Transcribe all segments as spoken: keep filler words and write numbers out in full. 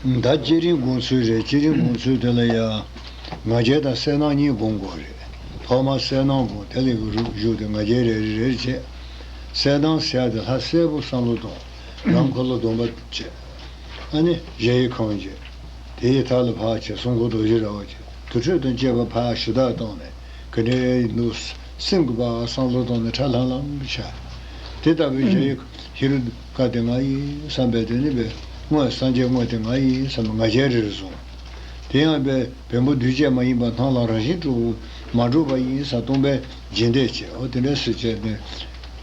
ད་སྤྱིར་བཏང་སྒོམ་ཚུལ་རེད། སྤྱིར་བཏང་སྒོམ་ཚུལ་དེ་ལ་ཡང་ང་རྒྱལ་དང་གསལ་སྣང་གཉིས་སྒོམ་དགོས་རེད། ཐོག་མར་གསལ་སྣང་སྒོམ། དེ་ལས་རུ་བཞུགས་ཏེ་ང་རྒྱལ་རེ་རེ་རེ་རེ་བྱས། གསལ་སྣང་ཟེར་ཡ་དེ་ལྷ་གསལ་པོ་བསམ་བློ་གཏོང་། རང་འཁོར་ལོ་སྡོམ་པ་བྱས། ཨ་ནི་གཞལ་ཡས་ཁང་བྱས། དེའི་མཐའ་ལ་ཕར་བྱས། སྲུང་འཁོར་རྡོ་རྗེ་ར་བ་བྱས། དུར་ཁྲོད་དང་བཅས་པ་ཕར་ཞུ་དག་བཏང་ནས། ག་འདྲ་ཡིན་འདུག་སེམས་ཀྱི་བར་བསམ་བློ་བཏང་ནས་ཁྲ་ལྷང་ལྷང་བྱས། དེ་ལྟ་བུའི་གཞལ་ཡས་ཧེ་རུ་ཀ་དེ་ང་ཡིན་བསམ་པས། དེ་ནི་བས་དངོས་སངས་རྒྱས་དངོས་དེ་ང་ཡིན་བསམ་པའི་ང་རྒྱལ་རེ་རེ་བཟུང་། དེ་ཡང་བས་བེམ་པོ་འདུས་བྱས་མ་ཡིན་པ། སྣང་ལ་རང་བཞིན་གྲུབ་པ་མ་གྲུབ་པ་ཡིན་བསམ་སྟོང་པའི་རྗེས་འདེད་བྱས། འོ་དེ་འདྲ་སེ་བྱས་ནས་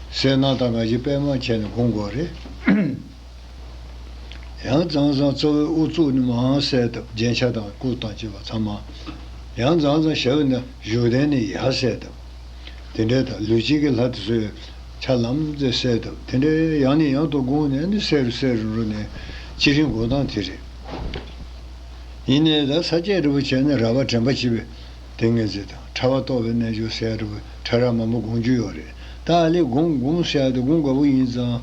གསལ་སྣང་དང་ང་རྒྱལ་པད་མ་བྱས་ནས་སྒོམ་དགོས་རེད། ཡང་མཚམས་མཚམས་རྩ་བའི་དབུ་གཙུག་ནས་མར་གསལ་བཏབ། རྒྱན་ཆ་དང་སྐུ་དང་བཅས་པ་ཚང་མ། ཡང་མཚམས་མཚམས་ཞབས་ནས་བཞུགས་གདན་ནས་ཡར་གསལ་བཏབ། དེ་འདྲའི་དང་ལུས་དཀྱིལ་གྱི་ལྷ་དེ་ཚོའི་ཆ་ལམ་ཙེ་གསལ་བཏབ། དེ་འདྲའི་ཡང་ནས་ཡང་དུ་སྒོམ་ནས་ནི་གསལ་རུ་གསལ་རུ་འགྲོ་ནས་སྤྱིར་བཏང་སྒོམ་སྟངས་དེ་རེད། ཡིན་ནའི་ད་ས་བཅད་རིལ་བུ་བྱས་ནས་རལ་པ་དྲན་པ་བྱེད་པའི་ཏིང་ངེ་འཛིན་དང་ཕྲ་བ་རྟོགས་པའི་རྣལ་འབྱོར་ཟེར་ཡ་འདྲ་བོ་ཕྲ་རགས་མང་པོ་སྒོམ་རྒྱུ་ཡོད་རེད། ད་ཨ་ལས་སྒོམ་སྒོམ་ཟེར་ཡ་དེ་སྒོམ་དགའ་པོ་ཡིན་ཙང་།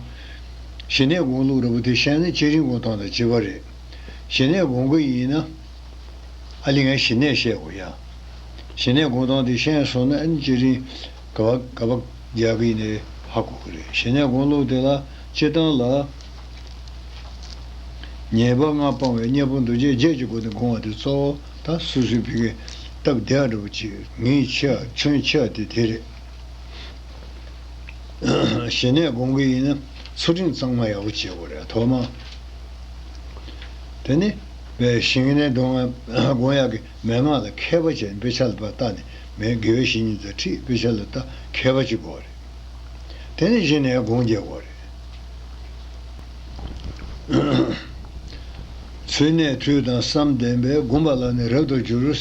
ཞི་གནས་སྒོམ་ལུགས་འདྲ་བོ་དེ་ཤེས་ན་སྤྱིར་བཏང་སྒོམ་སྟངས་དང་གཅིག་པ་རེད། ཞི་གནས་སྒོམ་གི་ཡིན་ན། ཨ་ལས་ངས་ཞི་གནས་བཤད་དགོས་ཡ། ཞི་གནས་སྒོམ་སྟངས་དེ་ཤེས་སོང་ན་ཨ་ནི་སྤྱིར་བཏང་ག་བ་ག་བ་རྒྱག་གི་ཡིན་ནའི་ཧ་གོ་གི་རེད། ཞི་གནས་སྒོམ་ལུགས་དེ་ལ་སྤྱིར་བཏང་ལ། ཉེས་པ་ལྔ་སྤང་བའི་གཉེན་པོ་འདུ་བྱེད་བརྒྱད་ཀྱི་སྒོ་ནས་སྒོམ་པ་དེ་གཙོ་བོ། ད་སོ་སོའི་ཕ་གི་སྟབས་བདེ་བ་འདྲ་བོ་ཅིག་ངེས་ཆེ་བ་ཁྱོན་ཆེ་བ་དེ་དེ་རེད། ཞི་གནས་སྒོམ་གི་ཡིན་ན་ཚུལ་ཁྲིམས་གཙང་མ་ཡག་པོ་བྱེད་དགོས་རེད་ཐོག་མ། དེ་ནི་བའི་ཞི་གནས་སྒོམ་སྒོམ་ཡག་གི་མན་ངག་ལ་མཁས་པ་བྱས་ནས་དཔེ་ཆ་ལ་ཕར་བལྟས་ནས། མེད་དགེ་བའི་བཤེས་གཉེན་དང་ཁྲིད། དཔེ་ཆ་ལ་ལྟ། མཁས་པ་ཅིག་དགོས་རེད། དེ་ནས་གཞི་ནས་སྒོམ་རྒྱག་དགོས་རེད། ཚུལ་གནས་དུས་དང་བསམ་ལྡན་པས། སྒོམ་པ་ལ་ནི་རབ་ཏུ་འགྱུར།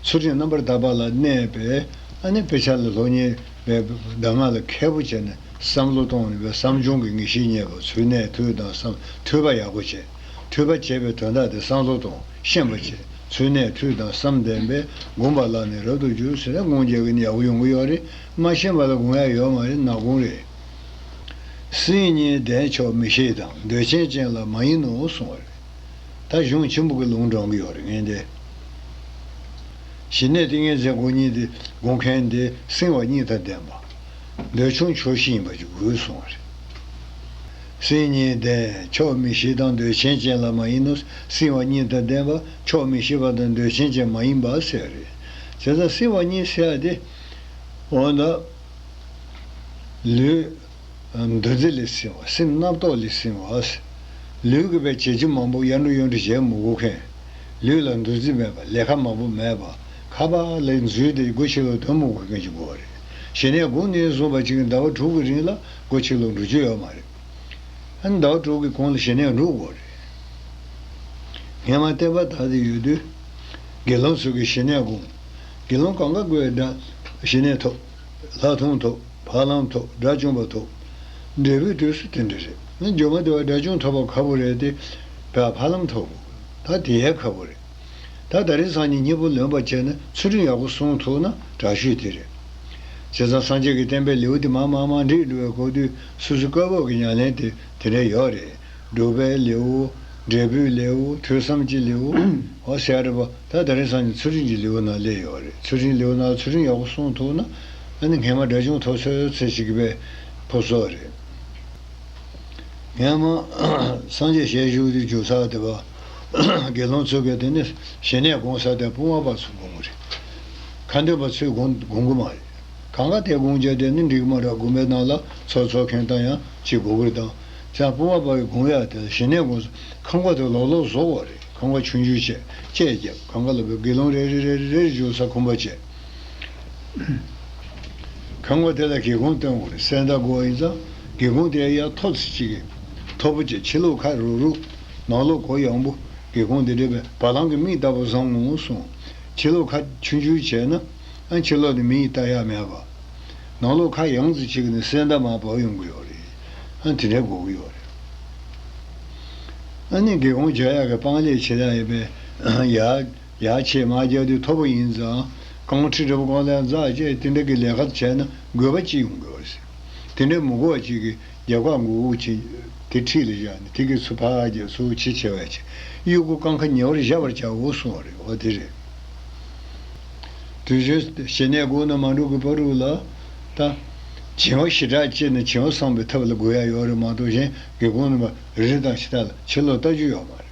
ཚུལ་ཁྲིམས་རྣམ་པར་དག་པ་ལ་གནས་པས། ཨ་ནི་དཔེ་ཆ་ལ་སློབ་གཉེར་བའི་གདམས་ངག་ལ་མཁས་པོ་བྱས་ནས་བསམ་བློ་གཏོང་ནས་བསམ་བྱུང་གི་ངེས་ཤེས་རྙེད་པ། ཚུལ་གནས་དུས་དང་བསམ། ཐོས་པ་ཡག་པོ་བྱས། ཐོས་པ་བྱས་པའི་དོན་དག་དེ་བསམ་བློ་གཏོང་ཤེས་པ་བྱས། ཚུལ་གནས་དུས་དང་བསམ་ལྡན་པས། སྒོམ་པ་ལ་ནི་རབ་ཏུ་འགྱུར་ཟེར་ནས་སྒོམ་རྒྱག་གི་ནི་ཡག་པོ་ཡོང་གི་ཡོད་རེད། མ་ཤེས་པ་ལ་སྒོམ་ཡག་ཡོད་མ་རེད། ནག་སྒོམ་རེད། སེམས་ཉིད་བདེན་ཆོག་མི་ཤེས་དང་། འདོད་ཆེན་ཅན་ལ་མ་ཡིན་ནོ་གསུངས་པ་རེད། ད་གཞུང་ཆེན་པོ་གི་ལུང་དྲངས་གི་ཡོད་རེད་ངས་འདི། ཞི་གནས་ཏིང་ངེ་འཛིན་སྒོམ་གཉིས་དེ་སྒོམ་མཁན་དེ་སེམས་དཔའ་གཉིས་དང་ལྡན་པ། འདོད་ཆུང་ཆོག་ཤེས་ཡིན་པ་ཅིག་དགོས་གསུངས་པ་རེད། སེམས་ཉིད་བདེན་ཆོག་མི་ཤེས་དང་། འདོད་ཆེན་ཅན་ལ་མ་ཡིན་ནོ། སེམས་དཔའ་གཉིས་དང་ལྡན་པ་ཆོག་མི་ཤེས་པ་དང་འདོད་ཆེན་ཅན་མ་ཡིན་པ་ཟེར་རེད། བྱས་ཙང་སེམས་དཔའ་གཉིས་ཟེར་ཡ་དེ། འོ་ན། ལུས། འདུ་འཛི་ལས་སེམས་པ། སེམས་རྣམ་རྟོག་ལས་སེམས་པ། ལུས་ཀྱི་བའི་བྱེད་རྒྱུ་མང་པོ་གཡར་འགྲོ་གཡོ་འགྲོ་བྱེད་མི་དགོས་མཁན། ལུས་ལ་འདུ་འཛི་མེད་པ། ལས་ཀ་མང་པོ་མེད་པ། ཁ་པར་ལ་འཛུལ་ཏེ་སྒོ་ཕྱི་ལོགས་སྡོད་མི་དགོས་མཁན་ཅིག་དགོས་པ་རེད། ཞི་གནས་སྒོམ་ནས་བཟུང་བ་ཅིག་ཟླ་བ་དྲུག་གི་རིང་ལ་སྒོ་ཕྱི་ལོགས་འགྲོ་རྒྱུ་ཡོད་མ་རེད། ཨ་ནི་ཟླ་བ་དྲུག་གི་གོང་ལ་ཞི་གནས་འགྲོ་དགོས་རེད། སྔན་མ་བསྟན་པ་དར་ཏེ་ཡོད་དུས། དགེ་སློང་ཚོས་ཀྱི་ཞི་གནས་སྒོམ། དགེ་སློང་གང་ག་དགོས་དགྲ་ཞི་གནས་ཐོབ། ལྷག་མཐོང་ཐོབ། ཕ་ལམ་ཐོབ། དགྲ་བཅོམ་པ་ཐོབ། འབྲས་བུའི་དུས་སུ་དེ་འདྲ་རེད། ནི་འགྱོ་མ་དེ་བ་དགྲ་བཅོམ་ཐོབ་པ་ཁག་པོ་རེད་དེ། བ་ཕ་ལམ་ཐོབ། ད་དེ་ཡས་ཁག་པོ་རེད། ད་ད་རེས་སང་ཉིན་སྙིང་པོ་ལོན་པ་བྱས་ན་ཚུལ་ཁྲིམས་ཡག་པོ་སྲུང་ཐུབ་ན་དྲག་ཤོས་དེ་རེད། བྱས་ཙང་སངས་རྒྱས་ཀྱི་བསྟན་པའི་ལེའུ་དེ་མར་མར་མར་འགྲིག་འགྲོ་བའི་སྐབས་དུས་སོ་སོའི་བཀའ་བབས་ཀྱི་ཉམས་ལེན་དེ་དེ་འདྲ་ཡོད་རེད། སྒྲུབ་པའི་ལེའུ། འབྲས་བུའི་ལེའུ། ཐོས་བསམ་གྱི་ལེའུ། འོ་ཟེར་ཡ་རེད་པ། ད་ད་རེས་སང་ཉིན་ཚུལ་ཁྲིམས་ཀྱི་ལེའུ་ནང་སླེབས་ཡོད་རེད། ཚུལ་ཁྲིམས་ལེའུ་ནང་ཚུལ་ཁྲིམས་ཡག་པོ་སྲུང་ཐུབ་ན་ཨ་ནི་སྔན་མ་དགྲ་བཅོམ་ཐོབ་ཚོད་ཚོད་ཅིག་གི་བའི་ཕོ་སོགས་རེད། སྔན་མ་སངས་རྒྱས་ཞལ་བཞུགས་དུས་བྱུང་ས་དེ་བ། དགེ་སློང་ཚོས་ཀྱི་དེ་ནི་ཞི་གནས་སྒོམ་ས་དེ་དཔུང་བ་པ་ཚོས་སྒོམ་གི་རེད། ཁ་འདོན་པ་ཚོས་སྒོམ་སྒོམ་གི་མ་རེད། གང་ག་དེ་སྒོམ་རྒྱུ་དེ་ནི་འགྲིག་མ་རེད། དགོན་པའི་ནང་ལ་ཚོགས་ཚོགས་མཁན་དང་ཡང་ཅིག་དགོས་ཀྱི་རེད། དང་ཚན་དཔུང་བ་པ་གི་སྒོམ་ཡ་དེ་ཞི་གནས་སྒོམ་ས་ཁང་པ་དེ་ལོག་ལོག་བཟོ་དགོས་རེད། ཁང་པ་ཆུང་ཆུང་བྱས་བཅད་རྒྱབ། གང་ག་ལ་བའི་དགེ་སློང་རེ་རེ་རེ་རེ་རེ་བཞུགས་ས་ཁང་པ་བྱས། ཁང་པ་དེ་ལ་སྒེའུ་ཁུང་སྟོན་དགོས་རེད། སེམས་དང་སྒོ་ཡིན་ཙང་སྒེའུ་ཁུང་དེ་ཡར་མཐོ་ཙམ་ཅིག་གི་མཐོ་པོ་བྱས། ཕྱི་ལོགས་ཁ་རུག་རུག་ནང་ལོགས་སྒོ་ཡངས་པོ། སྒེའུ་ཁུང་དེ་འདྲ་བའི་བ་ལང་གི་མིག་ལྟ་བུ་བཟང་ངོ་གསུངས། ཕྱི་ལོགས་ཁ་ཆུང་ཆུང་བྱས་ན་ཨ་ཕྱི་ལོགས་ནས་མིག་ལྟ་ཡ་མེད་པ། ནང་ལོགས་ཁ་ཡངས་ཙམ་ཅིག་ནས་སེམས་དང་མར་བབས་ཡོང་གི་ཡོད་རེད། ཨ་དེ་འདྲ་དགོས་ཀྱི་ཡོད་རེད། ཨ་ནི་སྒེའུ་ཁུང་རྒྱག་ཡག་གི་སྤང་ལེབ་བྱེད་ཡག་ཡོད་པས་ཡར། ཡར་ཆེ་མར་རྒྱག་དུས་མཐོ་པོ་ཡིན་ཙང་རྐང་ཁྲི་འདྲ་པོ་གང་ལ་འཛེགས་བྱས་དེ་འདྲ་གི་ལས་ཀ་བྱས་ན་དགོས་པ་ཅི་ཡོང་དགོས་ཟེར། དེ་འདྲ་མི་དགོས་པ་ཅིག་གི་རྒྱབ་ཁ་འགུག་འགུག་བྱེད། འཁྲིས་ལ་བཞག་ནས་དེ་གི་ཚུར་ཕར་རྒྱབ་ཚུར་ཕྱི་ཆེ་བས་ཆེ། གཡུ་གུ་རྐང་ཁ་ཉེ་བར་བཞག་པར་བྱའོ་གསུངས་པ་རེད། འོ་དེ་རེད། དུས་གཞན་ཞི་གནས་སྒོ་ནས་མ་འགྲོ་གི་བར་དུ་ལ། ད། བྱིང་བ་ཞེ་དྲག་སྐྱེས་ནས་བྱིང་བ་སངས་པའི་ཐབས་ལ་དགོས་ཡ་ཡོད་རེད་མ་གཏོགས། གཞན་སྒེའུ་ཁུང་ནས་རི་དང་ཕྱི་ཐག་ལ་ཕྱི་ལོགས་ལྟ་རྒྱུ་ཡོད་མ་རེད།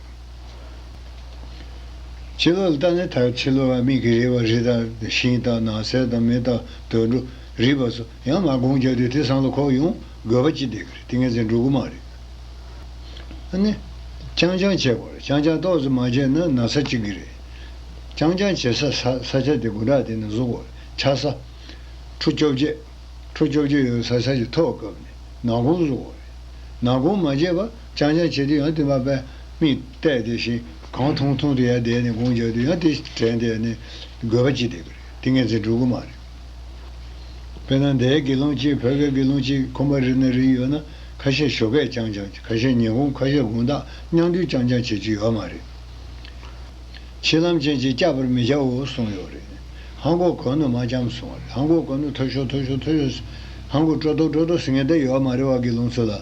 ཕྱི་ལོགས་ལ་ལྟ་ནས་ད་ཕྱི་ལོགས་ལ་མིག་གིས་རེག་པ་རི་དང་ཤིང་དང་ནགས་ཚལ་དང་མི་དང་དུད་འགྲོ་རིག་པ་སོགས་ཡང་མར་དགུང་རྒྱབ་དུས་དེ་སང་ལ་ཁོག་ཡོང་དགོས་པ་ཅི་བསྡད་ཀྱི་རེད། དེ་ངས་ཟིན་འགྲོ་གི་མ་རེད། ཨ་ནི། རྐྱང་རྐྱང་བྱེད་དགོས་རེད། རྐྱང་རྐྱང་ཏོག་ཙམ་མ་བྱས་ན་ན་ཚ་གཅིག་གི་རེད། རྐྱང་རྐྱང་བྱེད་ས་ས་ས་ཆ་དེ་དགུ་དྲག་དེ་ནས་བཟོ་དགོས་རེད། ཆགས་ས། ཁྲུ་བཅོ་བརྒྱད། ཁྲུ་བཅོ་བརྒྱད་ཡོད་ས་ས་ཞིག་ཐོག་བཀབ་ནས་ནག་ཁུང་བཟོ་དགོས་རེད། ནག་ཁུང་མ་བྱས་པ་རྐྱང་རྐྱང་བྱེད་དུས་ཡང་དེ་མ་པས་མིག་བལྟས་དེ་བཞིན་གང་མཐོང་མཐོང་དུ་ཡར་བསྡད་ནས་དགུང་རྒྱབ་དུས་ཡང་དེ་དྲན་བསྡད་ནས་དགོས་པ་ཅི་བསྡད་ཀྱི་རེད། དེ་ངས་ཚེ་འགྲུབ་ཀྱི་མ་རེད། དཔེར་ན་འདའི་དགེ་སློང་གཅིག་བོད་པའི་དགེ་སློང་གཅིག་ཁོམ་པ་རི་ན་རི་ཡོད་ན་ཁ་ཤས་ཞོགས་ཀས་རྐྱང་རྐྱང་བྱེད། ཁ་ཤས་ཉིན་གུང་ཁ་ཤས་དགོང་དག་མཉམ་དུ་རྐྱང་རྐྱང་བྱེད་རྒྱུ་ཡོད་མ་རེད། ཕྱི་ལམ་ཅན་གྱིས་བསྐྱབ་པར་མི་བྱའོ་གསུངས་ཡོད་རེད། ཧང་གོ་གོ་ནུ་མ་འཁྱམ་གསུངས་པ་རེད། ཧང་གོ་གོ་ནུ་མཐོ་ཤོས་མཐོ་ཤོས་མཐོ་ཤོས། ཧང་གོ་སྤྲོ་ཏོ་སྤྲོ་ཏོ་ཟེར་མཁན་དེ་ཡོད་མ་རེད་བ། དགེ་སློང་ཚོ་ལ།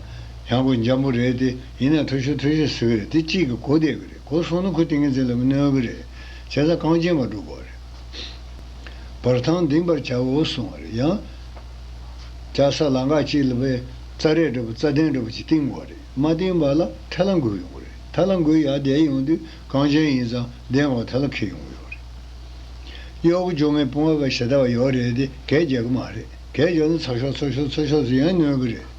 ཧང་གོ་འཇམ་པོ་རེད་དེ་ཡིན་ན་མཐོ་ཤོས་མཐོ་ཤོས་ཟེར་གི་རེད། དེ་གཅིག་གིས་གོ་བསྡད་གི་རེད། གོ་སོང་ན་ཁོ་ཏིང་ངེ་འཛིན་ལ་གནོད་གི་རེད། བྱས་ཙང་གངས་ཅན་པ་འགྲོ་དགོས་རེད། བར་ཐང་ལྡིང་བར་བྱའོ་གསུངས་པ་རེད། ཡང་། ལྕགས་ས་ལམ་ཁ་གཅིག་ལ་བའི་རྩྭ་རས་འདྲ་པོ་རྩྭ་གདན་འདྲ་པོ་ཅིག་བཏིང་དགོས་རེད། མ་བཏིང་བ་ལ་ཐལ་ལ་འགུལ་ཡོང་གི་རེད། ཐལ་ལ་འགུལ་ཡར་བསྡད་ཡོང་དུས་གངས་ཅན་ཡིན་ཙང་གདན་འོག་ཐལ་ལ་འཁེལ་ཡོང་གི་ཡོད་རེད། གཡོག་གི་འཇོག་མེད་དཔུང་བ་བ་ཞེ་ད་བ་ཡོད་རེད་དེ་གས་རྒྱག་གི་མ་རེད། གས་རྒྱག་ན་ཚགས་ཤོག་ཚགས་ཤོག་ཚགས་ཤོག་ཟེར་ཡང་གནོད་གི་རེད།